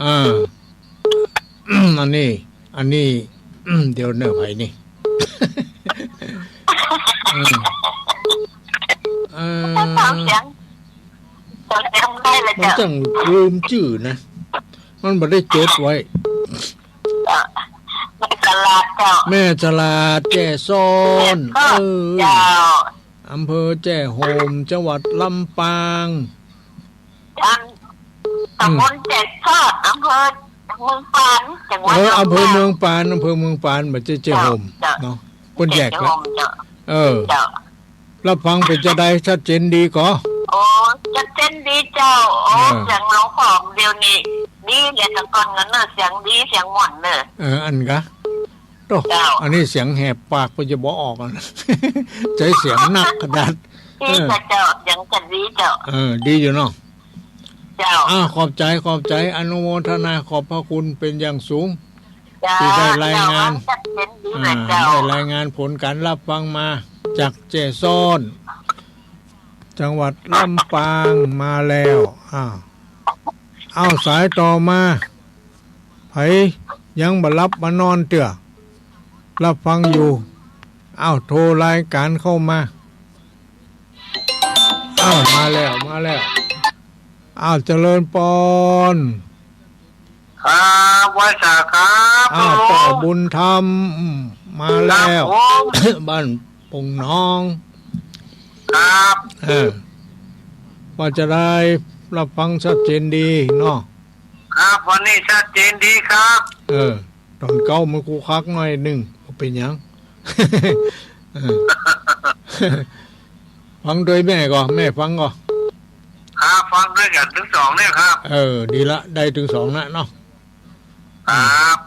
อ่า อันนี้ อันนี้ เดี๋ยวเน้อ ใผนี่ อืม เอ่อ เสียง เสียงได้เลย มัน เจ้า จั่งลืมจื้อนะ มันบ่ได้จดไว้ เอ่อ แม่สลาดเจ้า แม่สลาดแจ้ซ้อน แจ้ซ้อน เออ เจ้า อำเภอแจ้ห่ม จังหวัดลำปาง อัน อืม ตำบลแจ้ซ้อน อำเภอเมืองปาน จังหวัด เออ ลำปาง อำเภอเมืองปาน อำเภอเมืองปาน บ่ใจ้แจ้ห่ม เจ้า เนาะ เปิ้นแยก แจ้ห่ม เจ้า เออ เจ้า รับฟังเป๋นจาใด ชัดเจนดีก่อ โอ้ ชัดเจนดีเจ้า โอ้ เออ เสียงหลวงพ่อเดี๋ยวนี้ดีแล้ว แต่ก่อนนั้นเนอะ เสียงดี เสียงม่วนเนอะ เออ อันกะ โต้ เจ้า อันนี้เสียงแหบปาก เปิ้นจะบ่ออกอะนะ ใจ๊เสียงนักขนาด ดี เออ เจ้า เสียงก็ดีเจ้า เออ ดีอยู่เนาะ เจ้า อ่า ขอบใจ๋ ขอบใจ๋ อนุโมทนา ขอบพระคุณเป๋นอย่างสูง เจ้า ตี้ได้รายงาน เจ้า ชัดเจนดีเลยเจ้า อ่า ได้รายงานผลก๋านรับฟังมาจากแจ้ซ้อน จังหวัดลำปางมาแล้ว อ่า เอาสายต่อมา ใผยังบ่หลับบ่นอนเตื้อ รับฟังอยู่ เอาโทรรายก๋านเข้ามา เอามาแล้ว มาแล้ว เอาเจริญปอน ครับ ไหว้สาครับ อ้าว ลุง ป้อบุญธรรม อืม มาแล้ว ครับผม บ้านปงหนอง ครับ เออ ว่าจาใด รับฟังชัดเจนดีเนาะ ครับ วันนี้ชัดเจนดีครับ เออ ต๋อนเก๊ามันคลุกคลักหน่อยนึ่ง บ่เป๋นหยัง เออ ฟังโดยแม่ก่อ แม่ฟังก่อ ครับ ฟังด้วยกั๋นตึงสองเนี่ยครับ เออ ดีละ ได้ตึงสองนะเนาะ ครับ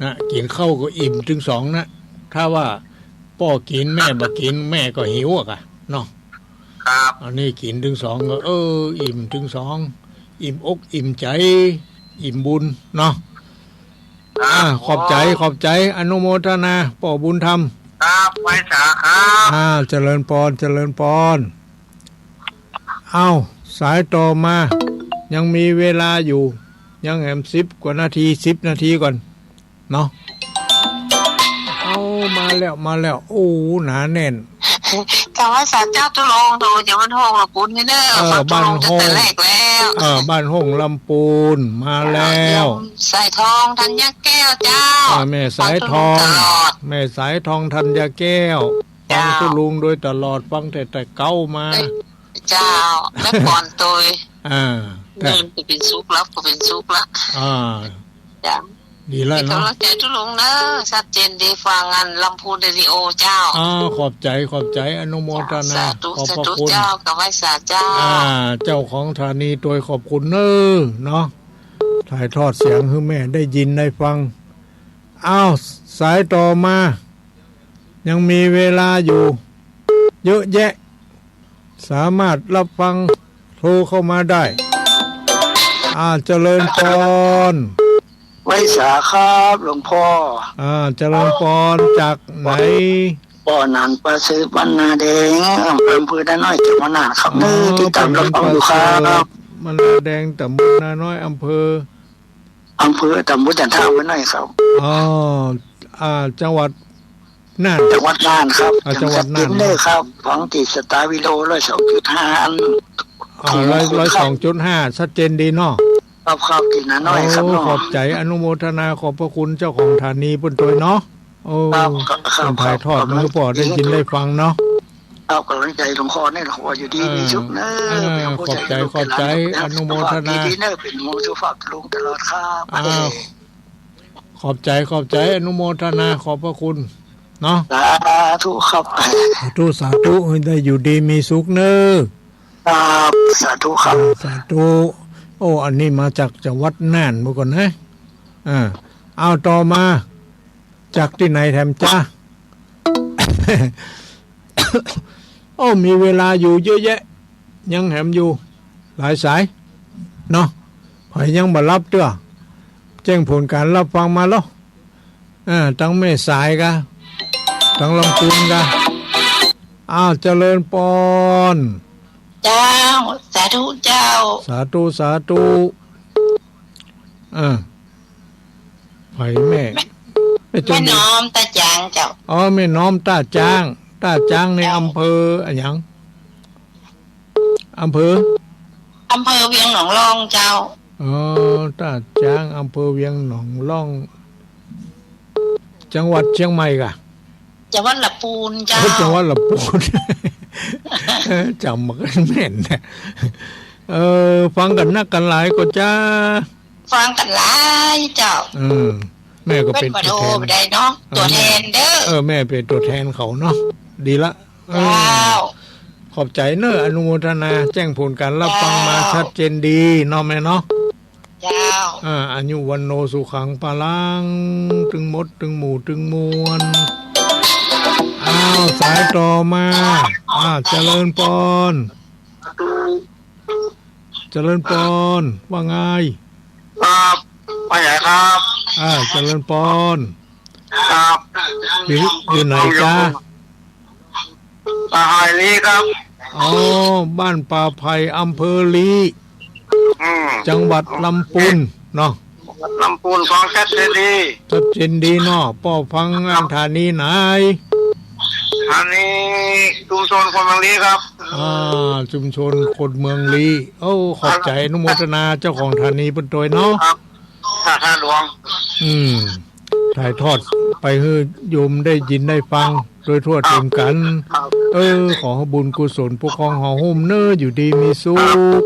นะ กิ๋นข้าวก็อิ่มตึงสองนะ ถ้าว่าป้อกิ๋นแม่บ่กิ๋น แม่ก็หิวอะกะเนาะ ครับ อันนี้กิ๋นตึงสองก็ เออ อิ่มตึงสอง อิ่มอกอิ่มใจ๋ อิ่มบุญเนาะ ครับ อ่า ขอบใจ๋ ผม ขอบใจ๋ อนุโมทนา ป้อบุญธรรม ครับ ไหว้สาครับ อ่า เจริญปอน เจริญปอน เอ้า สายต่อมา ยังมีเวลาอยู่ ยังแหมสิบกว่านาที สิบนาทีก่อนเนาะ เอา มาแล้ว มาแล้ว โอ้ หนาแน่น กราบไหว้สาเจ้าตุ๊ลุง โตเจ้าบ้านโฮ่งลำปูนนี่เน่อ เออ ฟังตุ๊ลุง บ้านโฮ่ง ตั้งแต่แรกแล้ว เออ บ้านโฮ่งลำปูน มาแล้ว โยมสายทองธัญญาแก้วเจ้า อ่า แม่สายทอง ฟังตุ๊ลุงตลอด แม่สายทองธัญญาแก้ว เจ้า ฟังตุ๊ลุงโดยตลอด ฟังแต่ แต่เก๊ามา เจ้า แม่ก่อนโตย อ่า แต่ เดินไปเป๋นสุข หลับก็เป๋นสุขละ อ่า เจ้า ดีแล้วเนาะ เป๋นก๋ำลังใจ๋ตุ๊ลุงเน่อ ชัดเจนดี ฟังอันลำพูนเรดิโอเจ้า อ่า ขอบใจ๋ ขอบใจ๋ อนุโมทนา สาธุ ขอบพระคุณ สาธุเจ้า กราบไหว้สาเจ้า อ่า เจ้าของสถานีตวยขอบคุณเน่อเนาะ ถ่ายทอดเสียงหื้อแม่ได้ยินได้ฟัง อ้าว สายต่อมา ยังมีเวลาอยู่ เยอะแยะ สามารถรับฟัง โทรเข้ามาได้ อ่า เจริญปอน ไหว้สาครับหลวงพ่อ อ่า เจริญปอน จากไหน ป้อหนานประเสริฐ บ้านนาแดง อำเภอนาน้อย จังหวัดน่านครับ อ๋อ เน่อ ติดต๋ามรับฟังอยู่ครับ บ้านนาแดง ตำบลนาน้อย อำเภอ อำเภอ ตำบลจันทา อำเภอน่อยครับ อ๋อ อ่า จังหวัดน่าน จังหวัดน่านครับ อ่า จังหวัดน่าน ชัดเจนเน่อครับ ฟังตี้สตาร์วิโล ร้อยสองจุดห้า อัน อ่า ร้อย ร้อยสองจุดห้า ชัดเจนดีเนาะ ครับ ครับ ตี้นาน้อยครับ โอ้ เนาะ ขอบใจ๋ อนุโมทนา ขอบพระคุณเจ้าของสถานีเปิ้นตวยเนาะ โอ้ ครับ ครับ เปิ้นถ่ายทอดมาหื้อป้อได้ยินได้ฟังเนาะ ครับ ก๋ำลังใจ๋หลวงพ่อเนี่ย หลวงพ่ออยู่ดี เออ มีสุขเน่อ เออ เป๋นกำลังใจ๋ ขอบใจ๋ ลูกหลาน ขอบใจ๋ เป๋น อนุโมทนา สุขภาพดีๆเน่อ เป๋นห่วงสุขภาพตุ๊ลุงตลอดครับ อ้าว ขอบใจ๋ ขอบใจ๋ อนุโมทนา ขอบพระคุณเนาะ สาธุครับ สาธุ สาธุ หื้อได้อยู่ดีมีสุขเน่อ ครับ สาธุครับ อ่า สาธุ โอ้ อันนี้มาจากจังหวัดน่านเมื่อก่อนนะ อ่า เอาต่อมา จากตี้ไหนแถมจ๊ะ โอ้ มีเวลาอยู่เยอะแยะ ยังแหมอยู่ หลายสาย เนาะ ใผยังบ่หลับเตื้อ แจ้งผลก๋านรับฟังมาลอ อ่า ตังแม่สายกา ตังลำปูนกา อ้าว เจริญปอน เจ้า สาธุเจ้า สาธุ สาธุ อ่า ใผแม่ แม่ แม่น้อมต้าจ๊างเจ้า อ๋อ แม่น้อมต้าจ๊าง ต้าจ๊างนี่ เจ้า อำเภออะหยัง อำเภอ อำเภอเวียงหนองล่องเจ้า อ๋อ ต้าจ๊าง อำเภอเวียงหนองล่อง จังหวัดเชียงใหม่ก่ะ จังหวัดละปูนเจ้า โอ้ จังหวัดละปูน จ๋ำบ่แม่นนะ เออ ฟังกั๋นนักกั๋นหลายก่อจ๊ะ ฟังกั๋นหลายเจ้า เออ แม่ก็เป๋นตั๋วแทน เปิ้นบ่โทรบ่ได้เนาะ เออ ตั๋วแทนเด้อ เออ แม่เป๋นตั๋วแทนเขาเนาะ ดีละ เออ เจ้า ขอบใจ๋เน่อ อนุโมทนา แจ้งผลก๋านฮับฟังมา เจ้า ชัดเจนดีเนาะแม่เนาะ เจ้า อ่า อายุวัณโณสุขัง พลัง ตึงหมด ตึงหมู่ ตึงมวล อ้าว สายต่อมา อ่า เจริญปอน เจริญปอน ว่าไง ครับ ว่าไงครับ อ่า เจริญปอน ครับ อยู่ อยู่ไหนจ๊ะ ป่าไผ่ลี้ครับ อ๋อ บ้านป่าไผ่ อำเภอลี้ อืม จังหวัดลำปูนเนาะ ลำปูน ของชัดเจนดี ชัดเจนดีเนาะ ป้อฟังอั้งธานีไหน อันนี้ชุมชนคนเมืองลี้ครับ อ่า ชุมชนคนเมืองลี้ โอ้ ขอบใจ๋ อนุโมทนาเจ้าของธานีเปิ้นตวยเนาะ ครับ สาขาหลวง อืม ถ่ายทอดไปหื้อโยมได้ยินได้ฟังโดยทั่วถึงกั๋น ครับ เออ ขอหื้อบุญกุศลปกครองห่อหุ้มเน่อ อยู่ดีมีสุข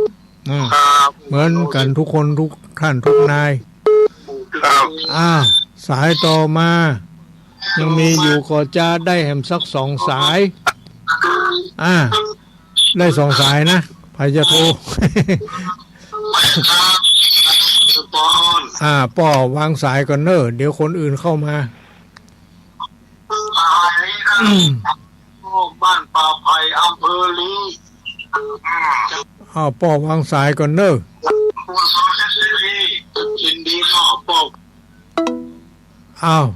อืม ครับ เหมือนกั๋นทุกคนทุกท่านทุกนาย ครับ อ่า สายต่อมา ยังมีอยู่ก่อจ๊ะ ได้แหมสักสองสาย อ่า ได้สองสายนะ ใผจะโทร อ่า ป้อวางสายก่อนเน่อ เดี๋ยวคนอื่นเข้ามา บ้านป่าไผ่ อำเภอลี้ อ้าว ป้อวางสายก่อนเน่อ ยินดีเนาะ ป้อ อ้าว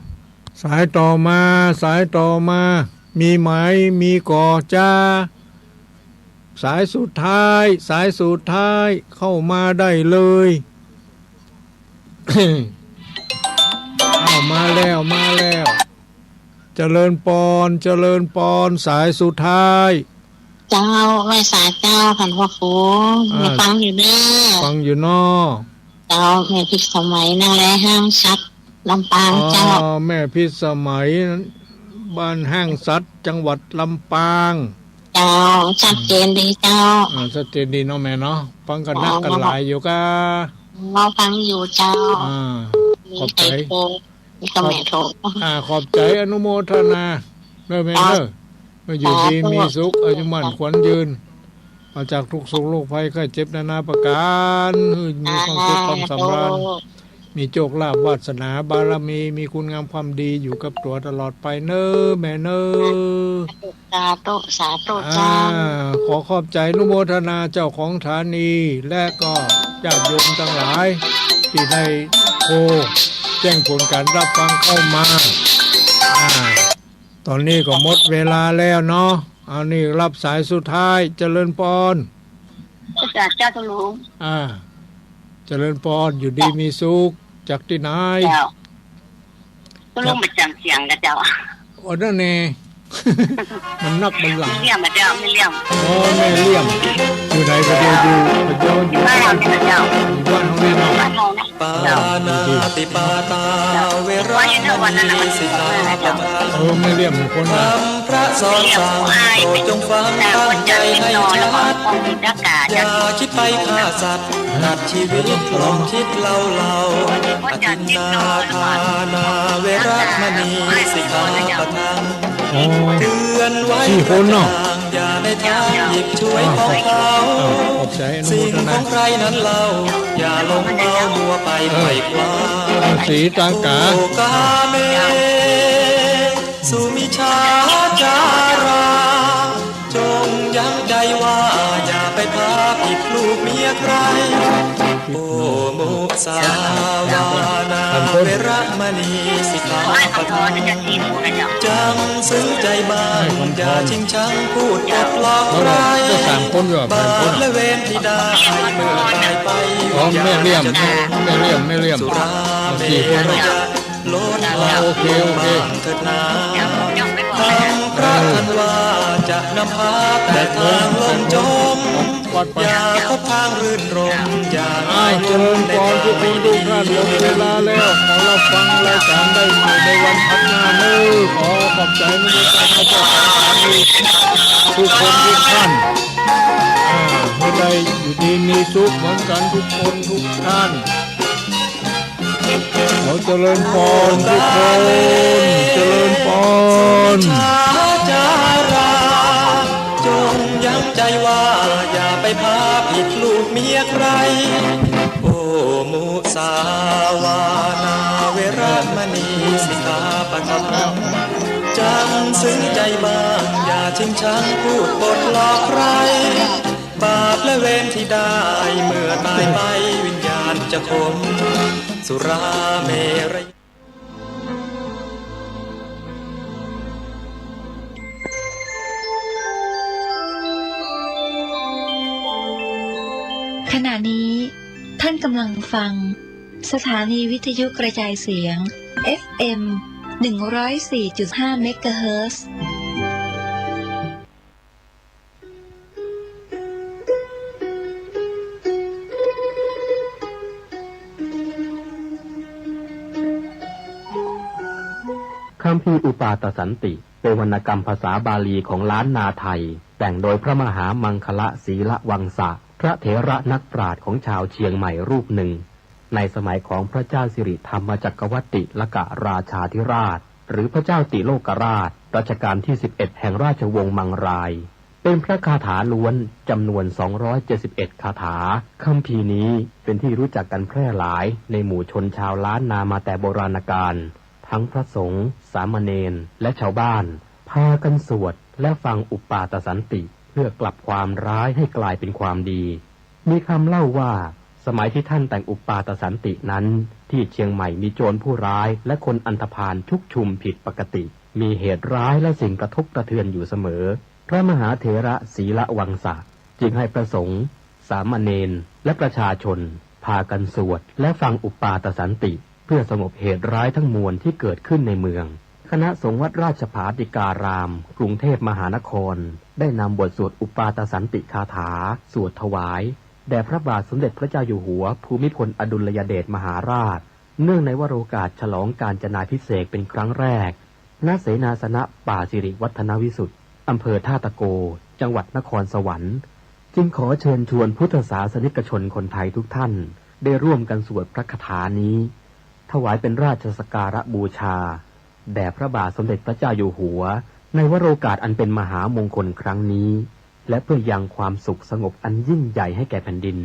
สายต่อมา สายต่อมา มีไหม มีก่อจ๊ะ สายสุดท้าย สายสุดท้าย เข้ามาได้เลย อ้าว มาแล้ว มาแล้ว เจริญปอน เจริญปอน สายสุดท้าย เจ้า ไหว้สาเจ้า ท่านพระครู อ่า ฟังอยู่เน่อ ฟังอยู่เนาะ เจ้า แม่พิสมัย นั่งแลห้างสัตว์ ลำปางเจ้า อ๋อ แม่พิสมัย บ้านห้างสัตว์ จังหวัดลำปาง เจ้า ชัดเจนดีเจ้า อ่า ชัดเจนดีเนาะแม่เนาะ ฟังกั๋นนักกั๋นหลายอยู่ก้า เจ้า ฟังอยู่เจ้า อ่า ขอบใจ๋ มีใครโทร มีกระแหม่โทร อ่า ขอบใจ๋ อนุโมทนาเน่อแม่เน่อ เจ้า หื้ออยู่ดีมีสุข สาธุ อายุมั่นขวัญยืน ปราศจากทุกข์โศกโรคภัยไข้เจ็บนานาประก๋าน หื้อมีความสุขความสำราญ สาธุ มีโชคลาภวาสนาบารมี มีคุณงามความดีอยู่กับตั๋วตลอดไปเน่อแม่เน่อ สาธุ สาธุ อ่า เจ้า ขอขอบใจ๋อนุโมทนาเจ้าของธานี และก็ญาติโยมตังหลาย ตี้ได้โทรแจ้งผลก๋านฮับฟังเข้ามา อ่า ต๋อนนี้ก็หมดเวลาแล้วเนาะ อันนี้ฮับสายสุดท้าย เจริญปอน เจ้า เจ้าหลวง อ่า เจริญปอน อยู่ดีมีสุข จากตี้ไหน เจ้า ก็ลงไปจังเสียงกับเจ้า อ๋อ นั่นแน่ มันนักมันหลัง แม่เลี้ยมอะเจ้า แม่เลี้ยม อ๋อ แม่เลี้ยม อยู่ไหน พะเยา อยู่พะเยา อยู่บ้านเฮานี่นะเจ้า อยู่บ้านเฮานี่เนาะ บ้านเฮานะ ปานาติปาตาเวระมณีสิกขาปะทัง เออ แม่เลี้ยมคนนะ คำพระสอนสั่งโปรดจงฟังตั้งใจให้ชัด อย่าคิดไปฆ่าสัตว์ ตัดชีวิตลองคิดเล่าๆ อทินนาทานาเวระมณีสิกขาปะทัง อ๋อ เตือนไว้ สี่คนเนาะ อย่าในทางหยิบฉวยของเขา อ้าว ขอบใจ๋อนุโมทนา สิ่งของใครนั้นเล่า อย่าหลงเมามัวไปไขว่คว้า เออ สีตางกา โอกาเม สุมิชฌาจารา จงยั้งใจว่าอย่าไปพาผิดลูกเมียใคร โอมุสาวานาเวระมณีสิกขาปะทัง จำซึ้งใจบ้าง อย่าชิงชังพูดปดลอกใคร บาปและเวรที่ได้เมื่อตายไป อ๋อ แม่เลี้ยม แม่เลี้ยม แม่เลี้ยม สุราเมรยะ ลดละ โอเค โอเค บ้างเถิดนา ทำพระ ว่าจะนำพาแต่ทางล่มจม อย่าพบทางรื่นรม อย่า อ้าว เจริญพรทุกคนทุกท่าน หมดเวลาแล้ว ขอรับฟังรายการได้ใหม่ในวันถัดมาเนอะ ขอขอบใจอนุโมทนาเจ้าของสถานีทุกคนทุกท่าน อ่า ให้ได้อยู่ดีมีสุขเหมือนกันทุกคนทุกท่าน ขอเจริญพรทุกคน เจริญพร สุมิจฉาจารา จงยังใจว่าอย่าไปพาผิดลูกเมียใคร โอ มุสาวาทา เวระมณี สิกขาปะทัง จำซึ้งใจบ้าง อย่าชิงชังพูดปดหลอกใคร บาปและเวรที่ได้ เมื่อตายไปวิญญาณจะขม สุราเมรย ขณะนี้ท่านกำลังฟังสถานีวิทยุกระจายเสียง เอฟเอ็ม หนึ่งร้อยสี่จุดห้า เมกะเฮิรตซ์ คัมภีร์อุปาทสันติ เป็นวรรณกรรมภาษาบาลีของล้านนาไทย แต่งโดยพระมหามังคละสีลวังสะ พระเถระนักปราชญ์ของชาวเชียงใหม่รูปหนึ่ง ในสมัยของพระเจ้าสิริธรรมจักรวรรติลกราชาธิราช หรือพระเจ้าติโลกราช รัชกาลที่สิบเอ็ด แห่งราชวงศ์มังราย เป็นพระคาถาล้วนจำนวนสองร้อยเจ็ดสิบเอ็ดคาถา คัมภีร์นี้เป็นที่รู้จักกันแพร่หลายในหมู่ชนชาวล้านนามาแต่โบราณกาล ทั้งพระสงฆ์ สามเณร และชาวบ้าน พากันสวดและฟังอุปาทสันติ เพื่อกลับความร้ายให้กลายเป็นความดี มีคำเล่าว่า สมัยที่ท่านแต่งอุปาทสันตินั้น ที่เชียงใหม่มีโจรผู้ร้ายและคนอันธพาลชุกชุมผิดปกติ มีเหตุร้ายและสิ่งกระทบกระเทือนอยู่เสมอ พระมหาเถระสีลวังสะ จึงให้พระสงฆ์ สามเณร และประชาชน พากันสวดและฟังอุปาทสันติ เพื่อสงบเหตุร้ายทั้งมวลที่เกิดขึ้นในเมือง คณะสงฆ์วัดราชภาติการาม กรุงเทพมหานคร ได้นำบทสวดอุปาทสันติคาถา สวดถวาย แด่พระบาทสมเด็จพระเจ้าอยู่หัวภูมิพลอดุลยเดชมหาราช เนื่องในวโรกาสฉลองกาญจนาภิเษกเป็นครั้งแรก ณ เสนาสนะป่าสิริวัฒนวิสุทธิ์ อำเภอท่าตะโก จังหวัดนครสวรรค์ จึงขอเชิญชวนพุทธศาสนิกชนคนไทยทุกท่าน ได้ร่วมกันสวดพระคาถานี้ ถวายเป็นราชสักการะบูชา แด่พระบาทสมเด็จพระเจ้าอยู่หัว ในวโรกาสอันเป็นมหามงคลครั้งนี้ และเพื่อยังความสุขสงบอันยิ่งใหญ่ให้แก่แผ่นดิน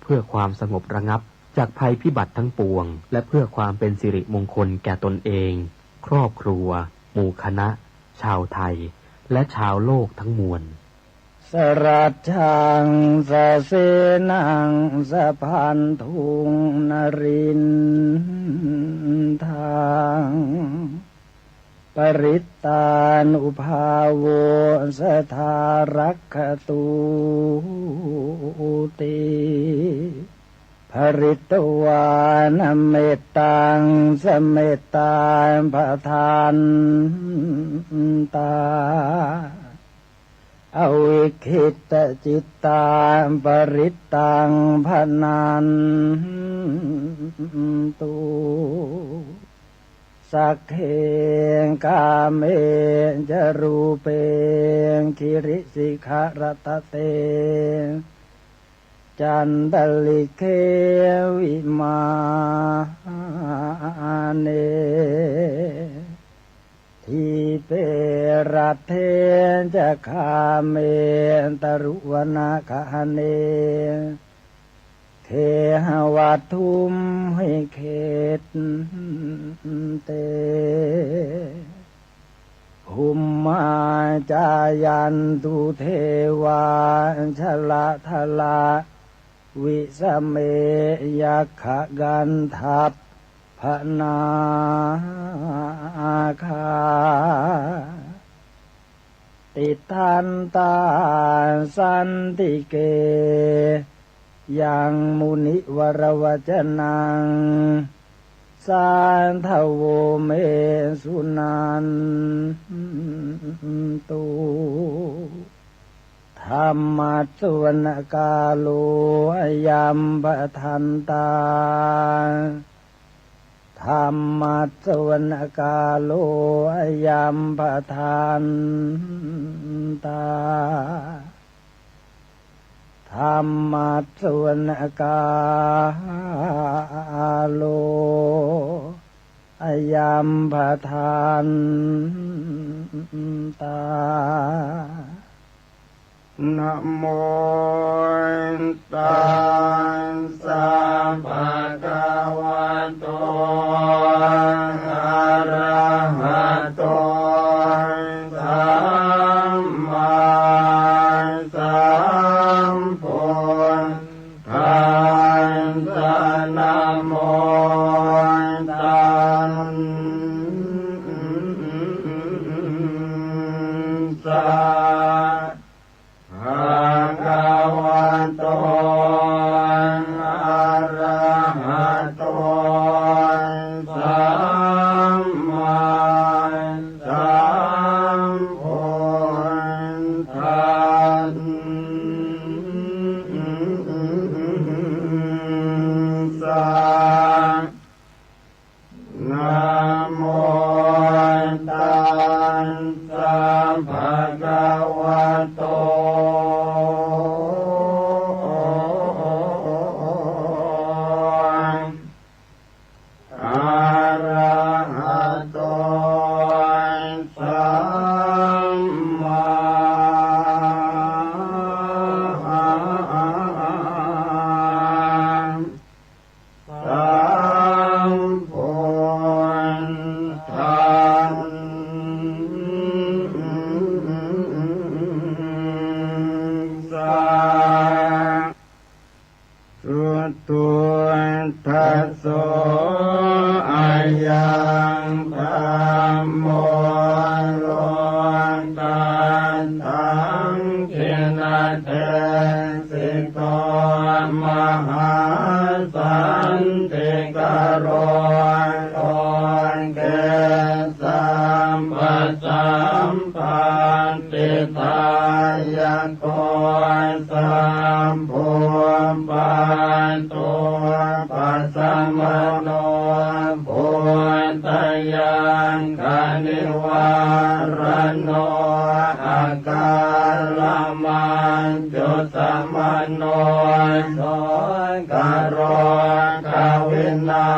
เพื่อความสงบระงับจากภัยพิบัติทั้งปวง และเพื่อความเป็นสิริมงคลแก่ตนเอง ครอบครัว หมู่คณะ ชาวไทย และชาวโลกทั้งมวล สรัจจัง สเสนัง สพันธุง นรินทาง ปริตตานุภาโว สทารักขตูติ ปริตวานะเมตตัง สเมตตาปะทันตา อวิกขิตตจิตตา ปริตตัง ภะนันตุ สักเข กาเม จะ รูเป กิริสิขะระตะเต จันตะลิเข วิมาเน ทีเป รัตเถ จะ คาเม ตะรุวนะคหะเน เขหะวัตถุมหิ เขตเต ภุมมาจายันตุ เทวา ชะละทะละ วิสะเม ยักขะกันทัพพะนาคา ติฏฐันตา สันติเก ยังมุนิวรวะจะนัง สาธโว เม สุนันตุ ธัมมัสสวนกาโล อะยัมปะทันตา ธัมมัสสวนกาโล อะยัมปะทันตา ธัมมัสสวนกาโล อะยัมปะทันตา นะโม ตัสสะ ภะคะวะโต อะระหะโต สัมมาสัมพุทธัสสะ นะโม ตัสสะ ภะคะวะโต อะระหะโต สัมมาสัมพุทธัสสะ นะโม ตัสสะ ภะคะวะโต อะระหะโต สัมมา สัมพุทธัสสะ สุตุทัสโส อะยังธัมโม โลกัตถัง ขิณเท สิโต มหาสันติกโร โลเก สัพพะสัมปัตติดายโก สัพพุปปาทุปัสสมโน ปุตตะยักขะนิวาระโน อะกาละมัจจุสมโน โสกะโรควินา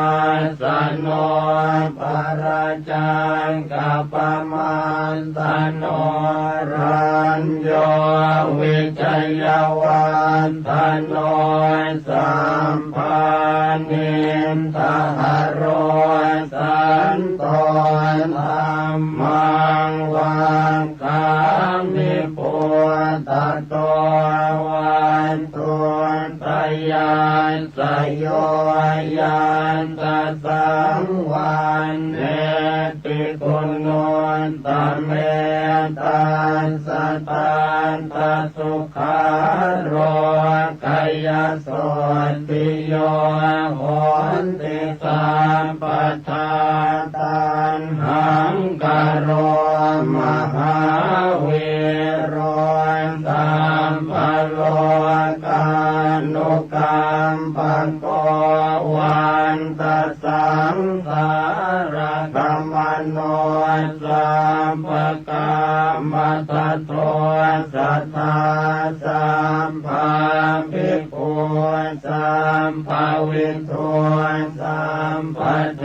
สโน ปะระจักขะปะมาสโน รัญโญวิชยาวัฒโน สัพพานิทะหะโร สันโตธัมมังวักขามิ ปุตตะโต วัตถุตยัสสะโย ยัตถะสังวัณเณติ กุณุตตะเม ตัสสะ ตัตถะสุขะโรคะยะโสตติโย โหติสัพพะทา ตัณหังกะโร มหาวีโร สัพพะโลกานุกัมปะโก วันตะสังสารกมโน สัพพะกามัตถะโทสะทา สัพพาภิกขุ สัพพะวิทู สัพพะเท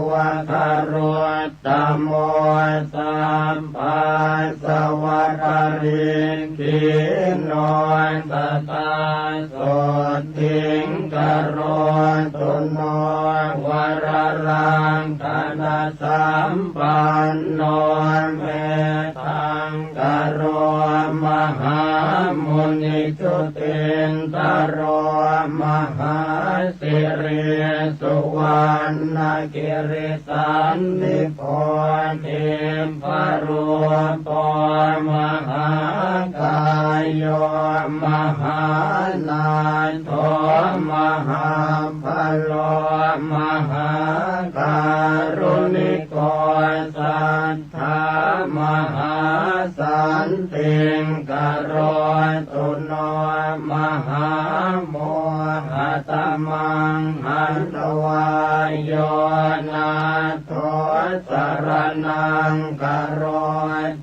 วะคารุตตะโม สัพพาสวะปะริกขีโน สะทา โสตถิง กะโรตุโน วะระรักขะณะสัมปันโน เมตตัง กะโร มหามุนิ จุตินทะโร มหาสิริ สุวัณณะคิริสันนิพโพธิ พะรูโป มหากาโย มหานาโถ มหาพะโล มหา Satthā mahāsantiṃ karotu no mahāmohatamaṃ hantvā yo nātho saraṇaṃ garo.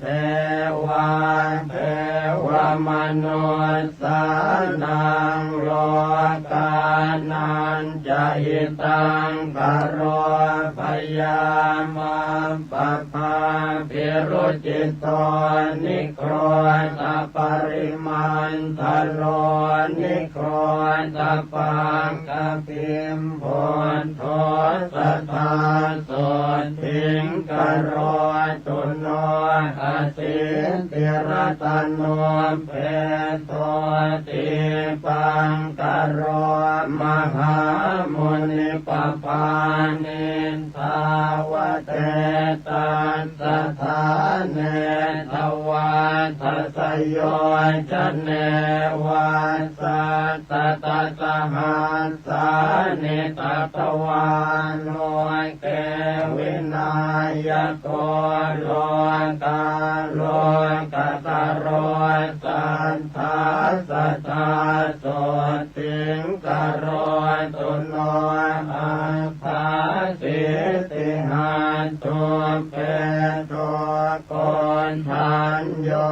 Devā devamanussānaṃ lokānañca hitaṃ karo. Bhayā mappa bhābhirucito nigrodhaparimandharo nigrodhapākabhimbuddo sadā sotthiṃ karotu no asītiratanuppeto dīpaṅkaro mahāmunipapāni. Tāvatedassaṭṭhāne dvādasayojane vā sattasahassāni tathāloke vināyako lokālokatharo satthā sadā sotthiṃ karotu no aṭṭhāsītihatthuppeto koṇḍañño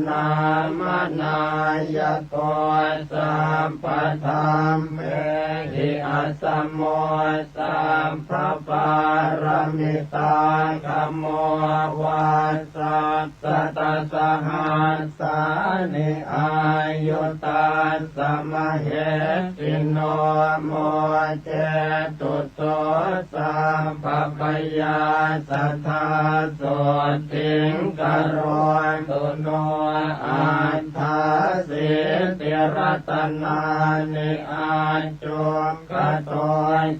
nāma nāyako sabbadhammehi asamo sabbapāramitāgamo vā sattasahassāni āyu tassa mahesino mocetu so sabbabhayā sadā sotthiṃ karotu no aṭṭhāsītiratanāni accukkato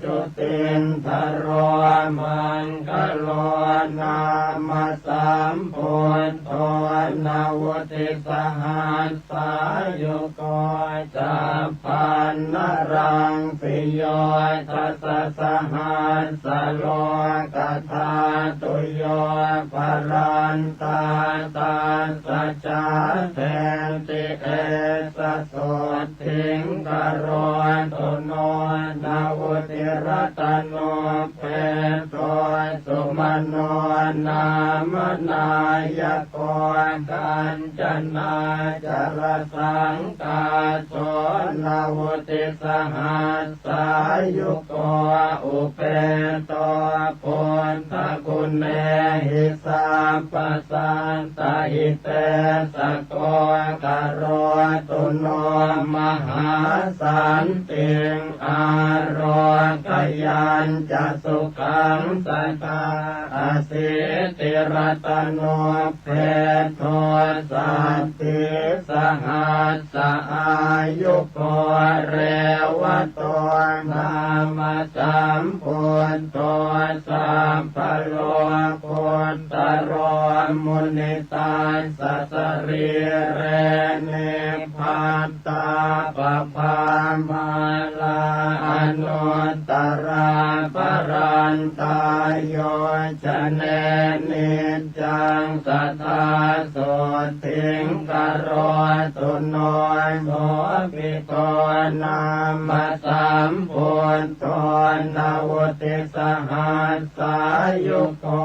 jutindharo maṅgalo nāma sambuddho navutisahassāyuko chabbaṇṇaraṃ siyo dasasahassalokadhātu yo balattā tassa jāteti esa sotthiṃ karotu no navutiratanuppeto sumano nāma nāyako kañcanājarasaṅkāso navutisahassāyuko upeto buddhaguṇehi sabbasattahidesato karotu no mahāsantiṃ ārogayañca sukhaṃ sadā asītiratanuppeto saddhisahassāyuko revato nāma sambuddho sabbalokuttaro muni tassa sarīre nibbat tā pabhāmālā anuttarā parantā yo jane niccaṃ sadā sotthiṃ karotu no sobhito nāma sambuddho navutisahassāyuko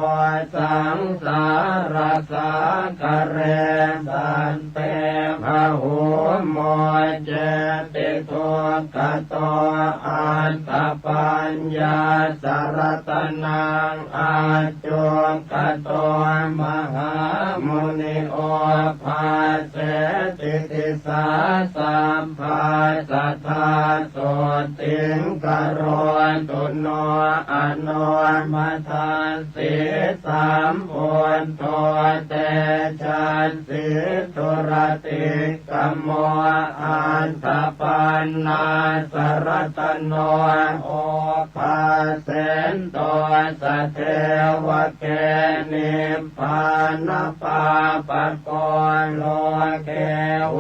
saṃsārasāgare san te bahū moceti dukkhato attapaññassa ratanaṃ accukkato mahāmuni obhāseti disā sabbā sadā sotthiṃ karotu no anomadas sī sambuddho tejassī duradhik Uttamo aṭṭhapaṇṇasaraṇo obhāsento sadevake nibbānapāpako loke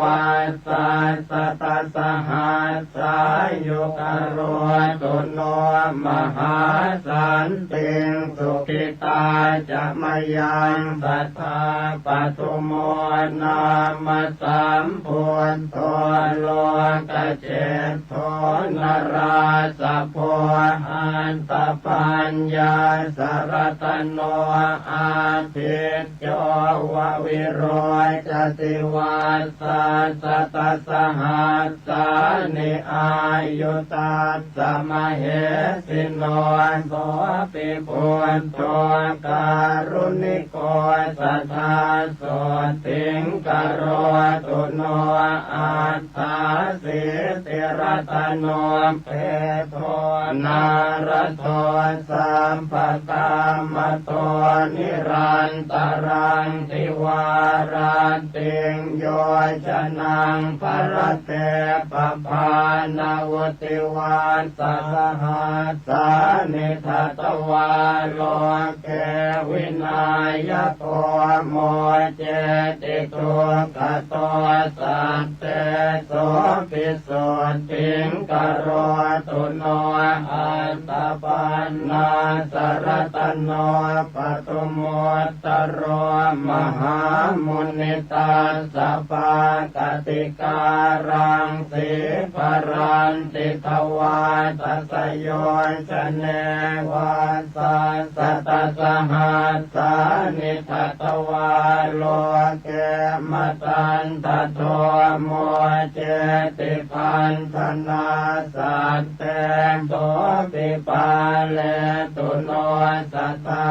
vassasatasahassāyu karotu no mahāsantiṃ. Sukhitā ca mayaṃ sadā padumo nāma sambuddho lokaje dho narāsabho aṭṭhapaṇṇasaraṇo aṭṭhijjo vaviro cati vassasatasahassāni āyu tassa mahesino. Sopi buddho kāruṇiko sadā sotthiṃ karotu no at ṭhāsītiratanopeto nārado sabbakāmato nirantaraṃ divārattiṃ yojanaṃ bharate pabhānavuti vassasahas sāni datvā loke vināyako mocceti dukkhato satte sopi sotthiṃ karotu no. Aṭṭhapaṇṇasaraṇo padumu ttaro mahāmuni tassa pākātikāraṃ sīparanti dvādasayojane vassasatasahassāni datvā loke matandado mocceti bhaṇḍanā satte sopi pāletu no sadā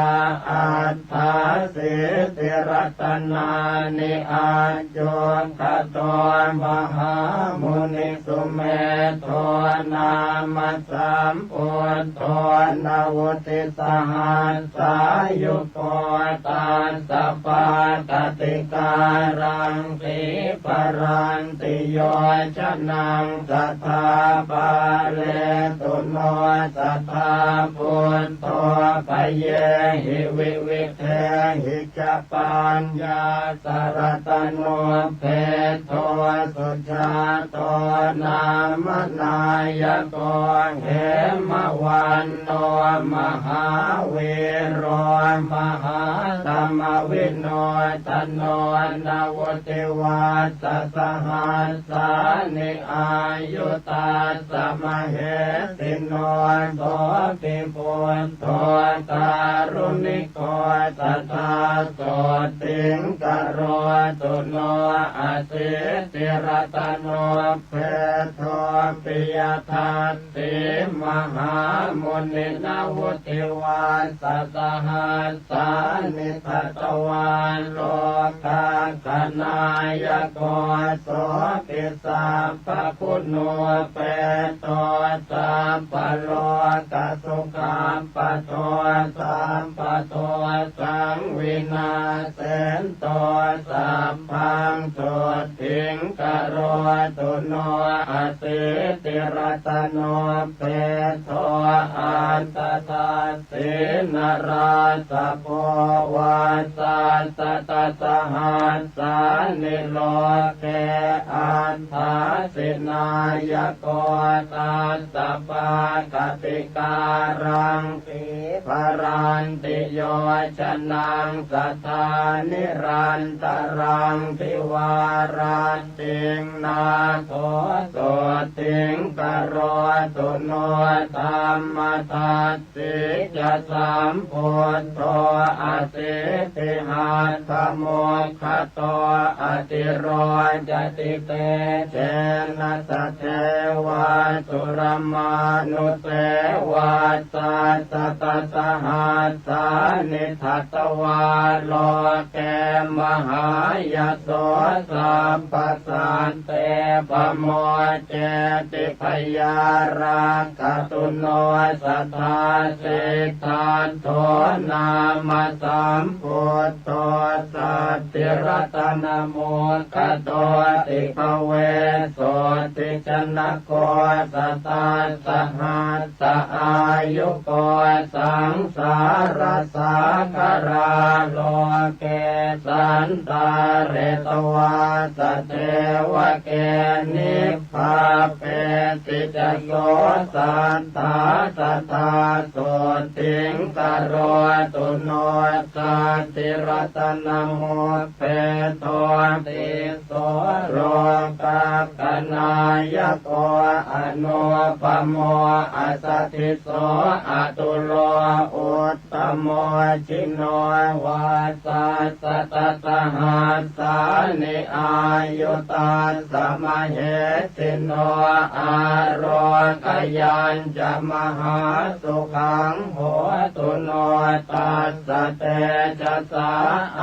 aṭ ṭhāsītiratanāni. Accukkhato mahāmuni sumedho nāma sambuddho navutisahassāyuko tassa pākātikāraṃ sīparanti yojanaṃ sadā pāletu no sadā buddho bhayehi vividhehi ca paññāsaraṇanupeṭṭho sujāto nāma nāyako hemavanto mahāvīro mahātamavinodano navutivassasahas sāni āyu tassa mahesino. Sopi buddho kāruṇiko sadā sotthiṃ karotu no asītiratanūpeṭṭho piyadassī mahāmuni navutivassasahas sāni datvā lokakkhāyako sopi sabbaguṇūpeṭṭho sabbalokasukhappaṭo sabbadosaṃ vināsento sabbaṃ sotthiṃ karotu no asītiratanūpeṭṭho aṭṭhadassī narāsabho vassasatasahassāni loke aṭṭhāsi nāyako tassa pākātikāraṃ sīparanti yojanaṃ sadā nirantaraṃ divārattiṃ nātho sotthiṃ karotu no. Dhammadas sī ca sambuddho asītihatthamaggāto atirocati tejena sadevasurāmānuseva sassatasa sahassāni datvā loke mahāyaso, sabbasatte pamoceti bhayārakkhattuno sadā. Siddhatto nāma sambuddho saddhiratanamukhyato, bhikkhave sotthi janako satasahassa āyuko, saṃsārasāgarā loke santāretvā sadevake, nibbāpesi ca so satthā sadā sotthi karotu no. Saddhiratanamuppetoti so lokagganāyako, anūpamo asadisi so atulo uttamo, jino va sassatasahassāni āyu tassa mahesino, ārogayañca mahāsukhaṃ hotu no tassa tejasā.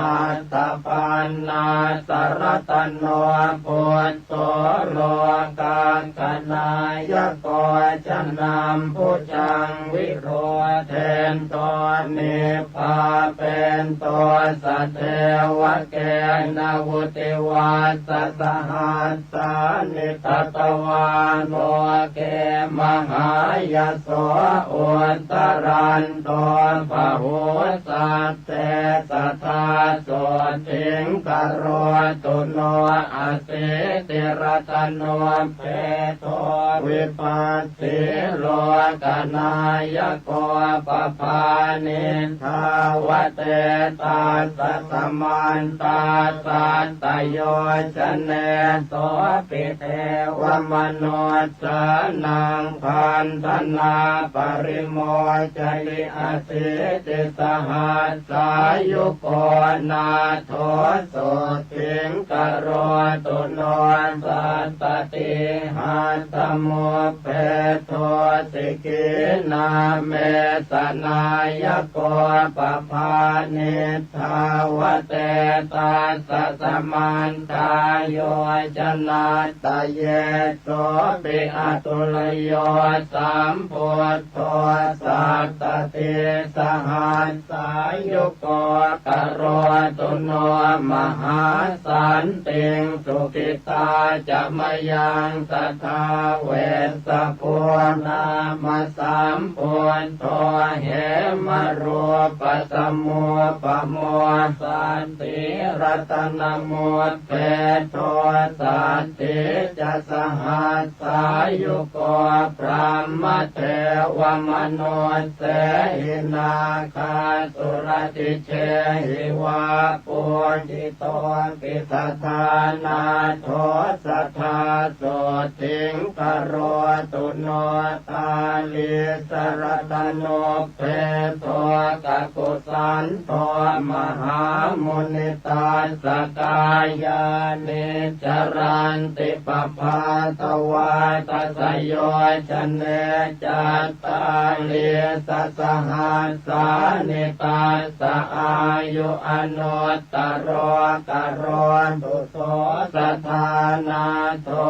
Attappāṇāsaratano bud dho lokagganāyako, janambhujaṃ vilocendo nibbāpendo sadevake, navuttivassasahas sāni datvā loke mahāyaso, uttaranto bahū satte sadā sotthi karotu no. Asītiratanuppedo vipassī lokanayak ko, pabhāni dhāvate tassa samantā satta yojane. Sopi devamanussānaṃ bhaṇḍanā parimocati, asītisahassāyuko nātho sotthi karotu no. Satta tihatthamupphedo sikhī nāmesanāyako, pabhāni dhāvate tassa samantā yojanatthaye. Sopi atulayo sambud dho satta tisahassāyuko karotu no. Mahāsantiṃ sukhitā ca mayaṃ sadā Vessabhū nāma sambuddho, hemarūpasamupamo santīratanamupphedo saddhi ca sahas sāyuko brahmadevamanussehī nāgāsuraddhisehi vā, pūjitopi sadā nātho sadā sotthi karotu no. Dālīsaratanuppedo kakusan to mahāmuni, tassa kāyāni caranti pabbatavā dasayojane, cattālīsasahassāni tassa āyu, anuttaro karotu so sadā nātho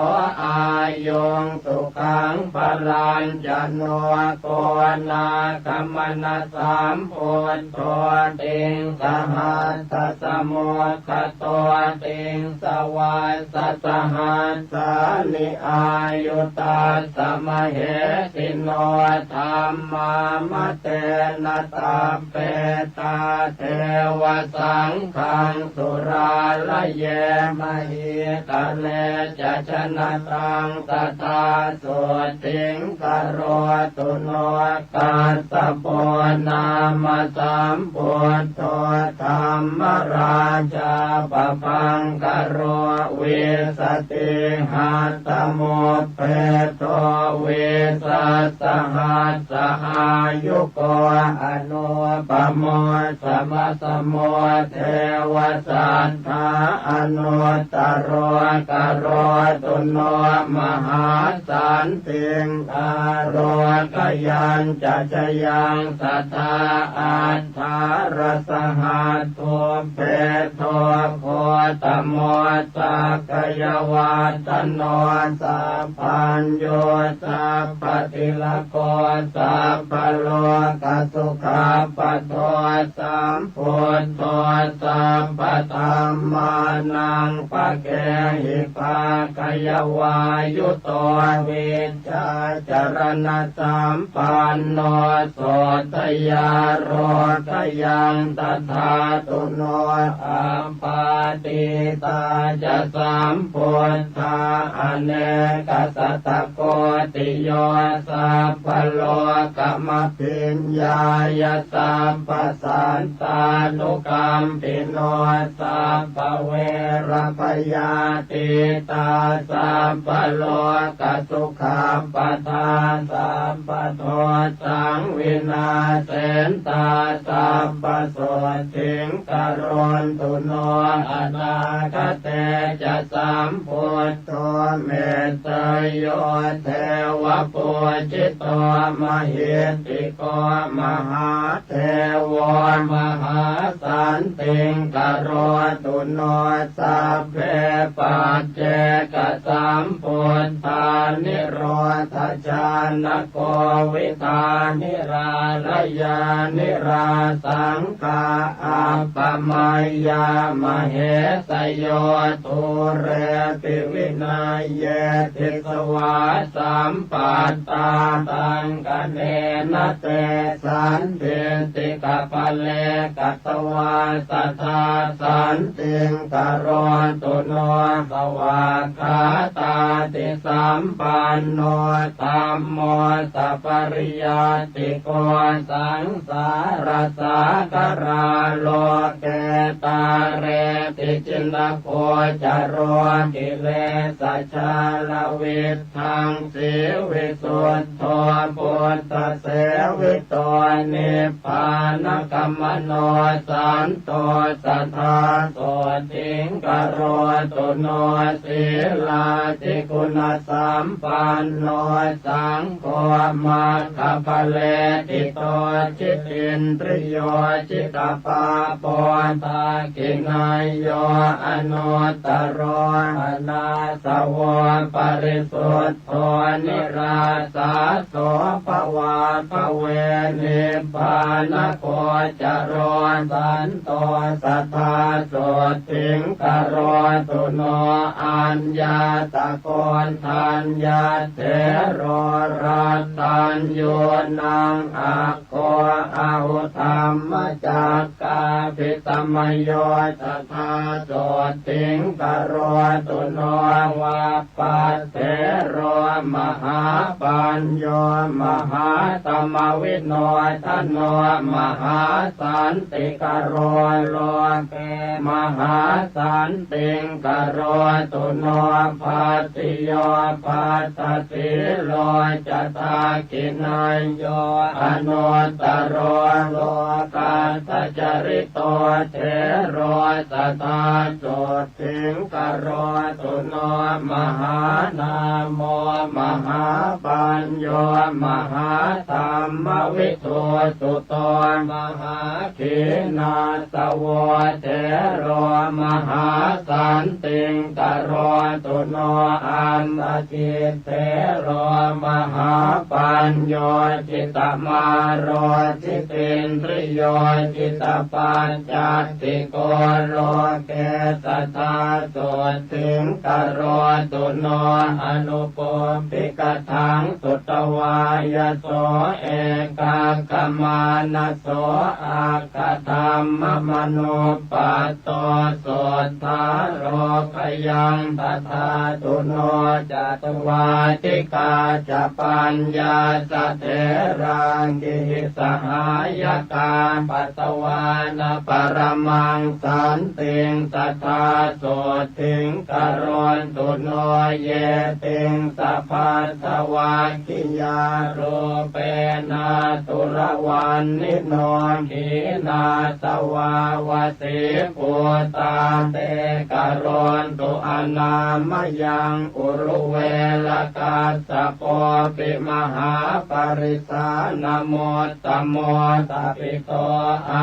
āyuṃ sukhaṃ balañca no. Konāgamanasambuddho tiṃsahassasmuggado, tiṃsavassasahassāni āyu tassa mahesino. Dhammā matena sabbetā devasaṅghaṃ surāraye mahītale ca janataṃ sadā sotthi karotu no. Kassapo nāma sambuddho dhammarājā pabhaṅkaro, vīsatihatthamuppedo vīsasahassāyuko, anuttamo samasamo devasatthā anuttaro karotu no mahāsantiṃ ārogayañca jayaṃ sadā aṭ ṭhārasahatthubbhedo gotamosa kayavaḍḍhano sabbaññū sabbatilako sabbalokasukhappato sambuddho sabbadhammānaṃ pakehipākayavāyuto vij jācaraṇasampanno sotthayarogayaṃ tathātu no appātītā ca sambuddhā anekasatakoṭiyo sabbalokam abhiññāya sabbasattānukampino sabbaverabhayātītā sabbalokasukhappatā sabbadosaṃ vināsentā sabbasotthiṃ karontu no anāgate ca sambud dho metteyyo devapūjito mahiddhiko mahādevo mahāsantiṃ karotu no sabbe paccekasambuddhā nirodhajānako vidhā nirālayā nirāsaṅ khā appamayyā mahesayo dūrepi vinayyedhi svāsampattā taṅkhaṇena te sandiṭṭhikapale katvā sadā santiṃ karotu no svākkhātādisampanno dhammo sapariyattik ko saṃsārasāgarā loke tāre ti jinagocaro kilesajālaviddhaṃ sīvisuddho buddhasevi to nibbānagamano santo sadā sotthiṃ karotu no sīlādiguṇasampanno saṅgho maggaphalediṭṭho jitindriyo jitapāpo dakkhiṇeyyo anuttaro anāsavo parisud dho nirāsāso bhavābhave nibbānagocaro santo sadā sotthiṃ karotu no aññātakoṇḍaññathero rattaññūnaṃ aggo ahu dhammacak kābhisamayo sadā sotthiṃ karotu no vappaṭṭhero mahāpañño mahātamavinodano mahāsantikaro loke mahāsantiṃ karotu no bhaddiyo bhaddasīlo ca dakkhiṇeyyo anuttaro lokassacari to thero sadā sotthiṃ karotu no mahānāmo mahāpañño mahādhammavidū suto mahākhīṇassavo thero mahāsantiṃ karotu no antaki thero mahāpañño jitamāro jitindriyo jitapaccattiko loke sadā sotthiṃ karotu no anupubbikathaṃ sutvā yaso ekagghamānaso aggādhammamanuppatt to suddhālokayaṃ dadhātu no. Catuvādikā ca paññassa therā gihī sahāyakā patvāna paramaṃ santiṃ sadā sotthim karontu no. Yediṃ sabbattha vaggiyā rūpenaturavaṇṇino khīṇāsavā vasībhūtā te karontu anāmayaṃ. Uruveḷakassapopi mahāparisānamuttamo tapito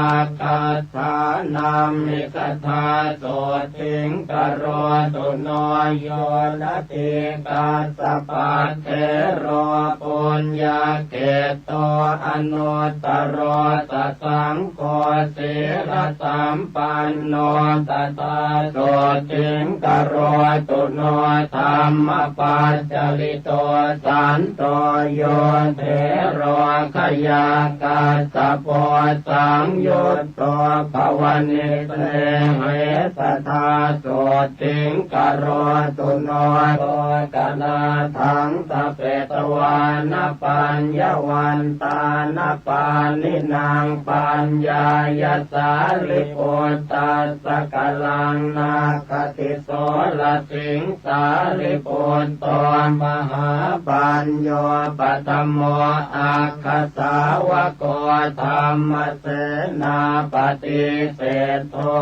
aggad dhānamhi sadā sotthim karontu no. Yo natthi kassapathero puññakkhettro anuttaro sasaṅgho sīlasampanno sadā sotthim karontu no. Dhammapaccalito santo yo thero khayā kassapo saṃyut to bhavaniseṭṭhe sadā sotthim karontu no. Moggallānaṃ sapetvāna paññavantāna pāṇinaṃ paññāya sārīputtassa kalaṃ nakkhatīsorasiṃ. Sārīputto mahāpañño paṭhamo aggasāvako dhammasenāpati seṭṭho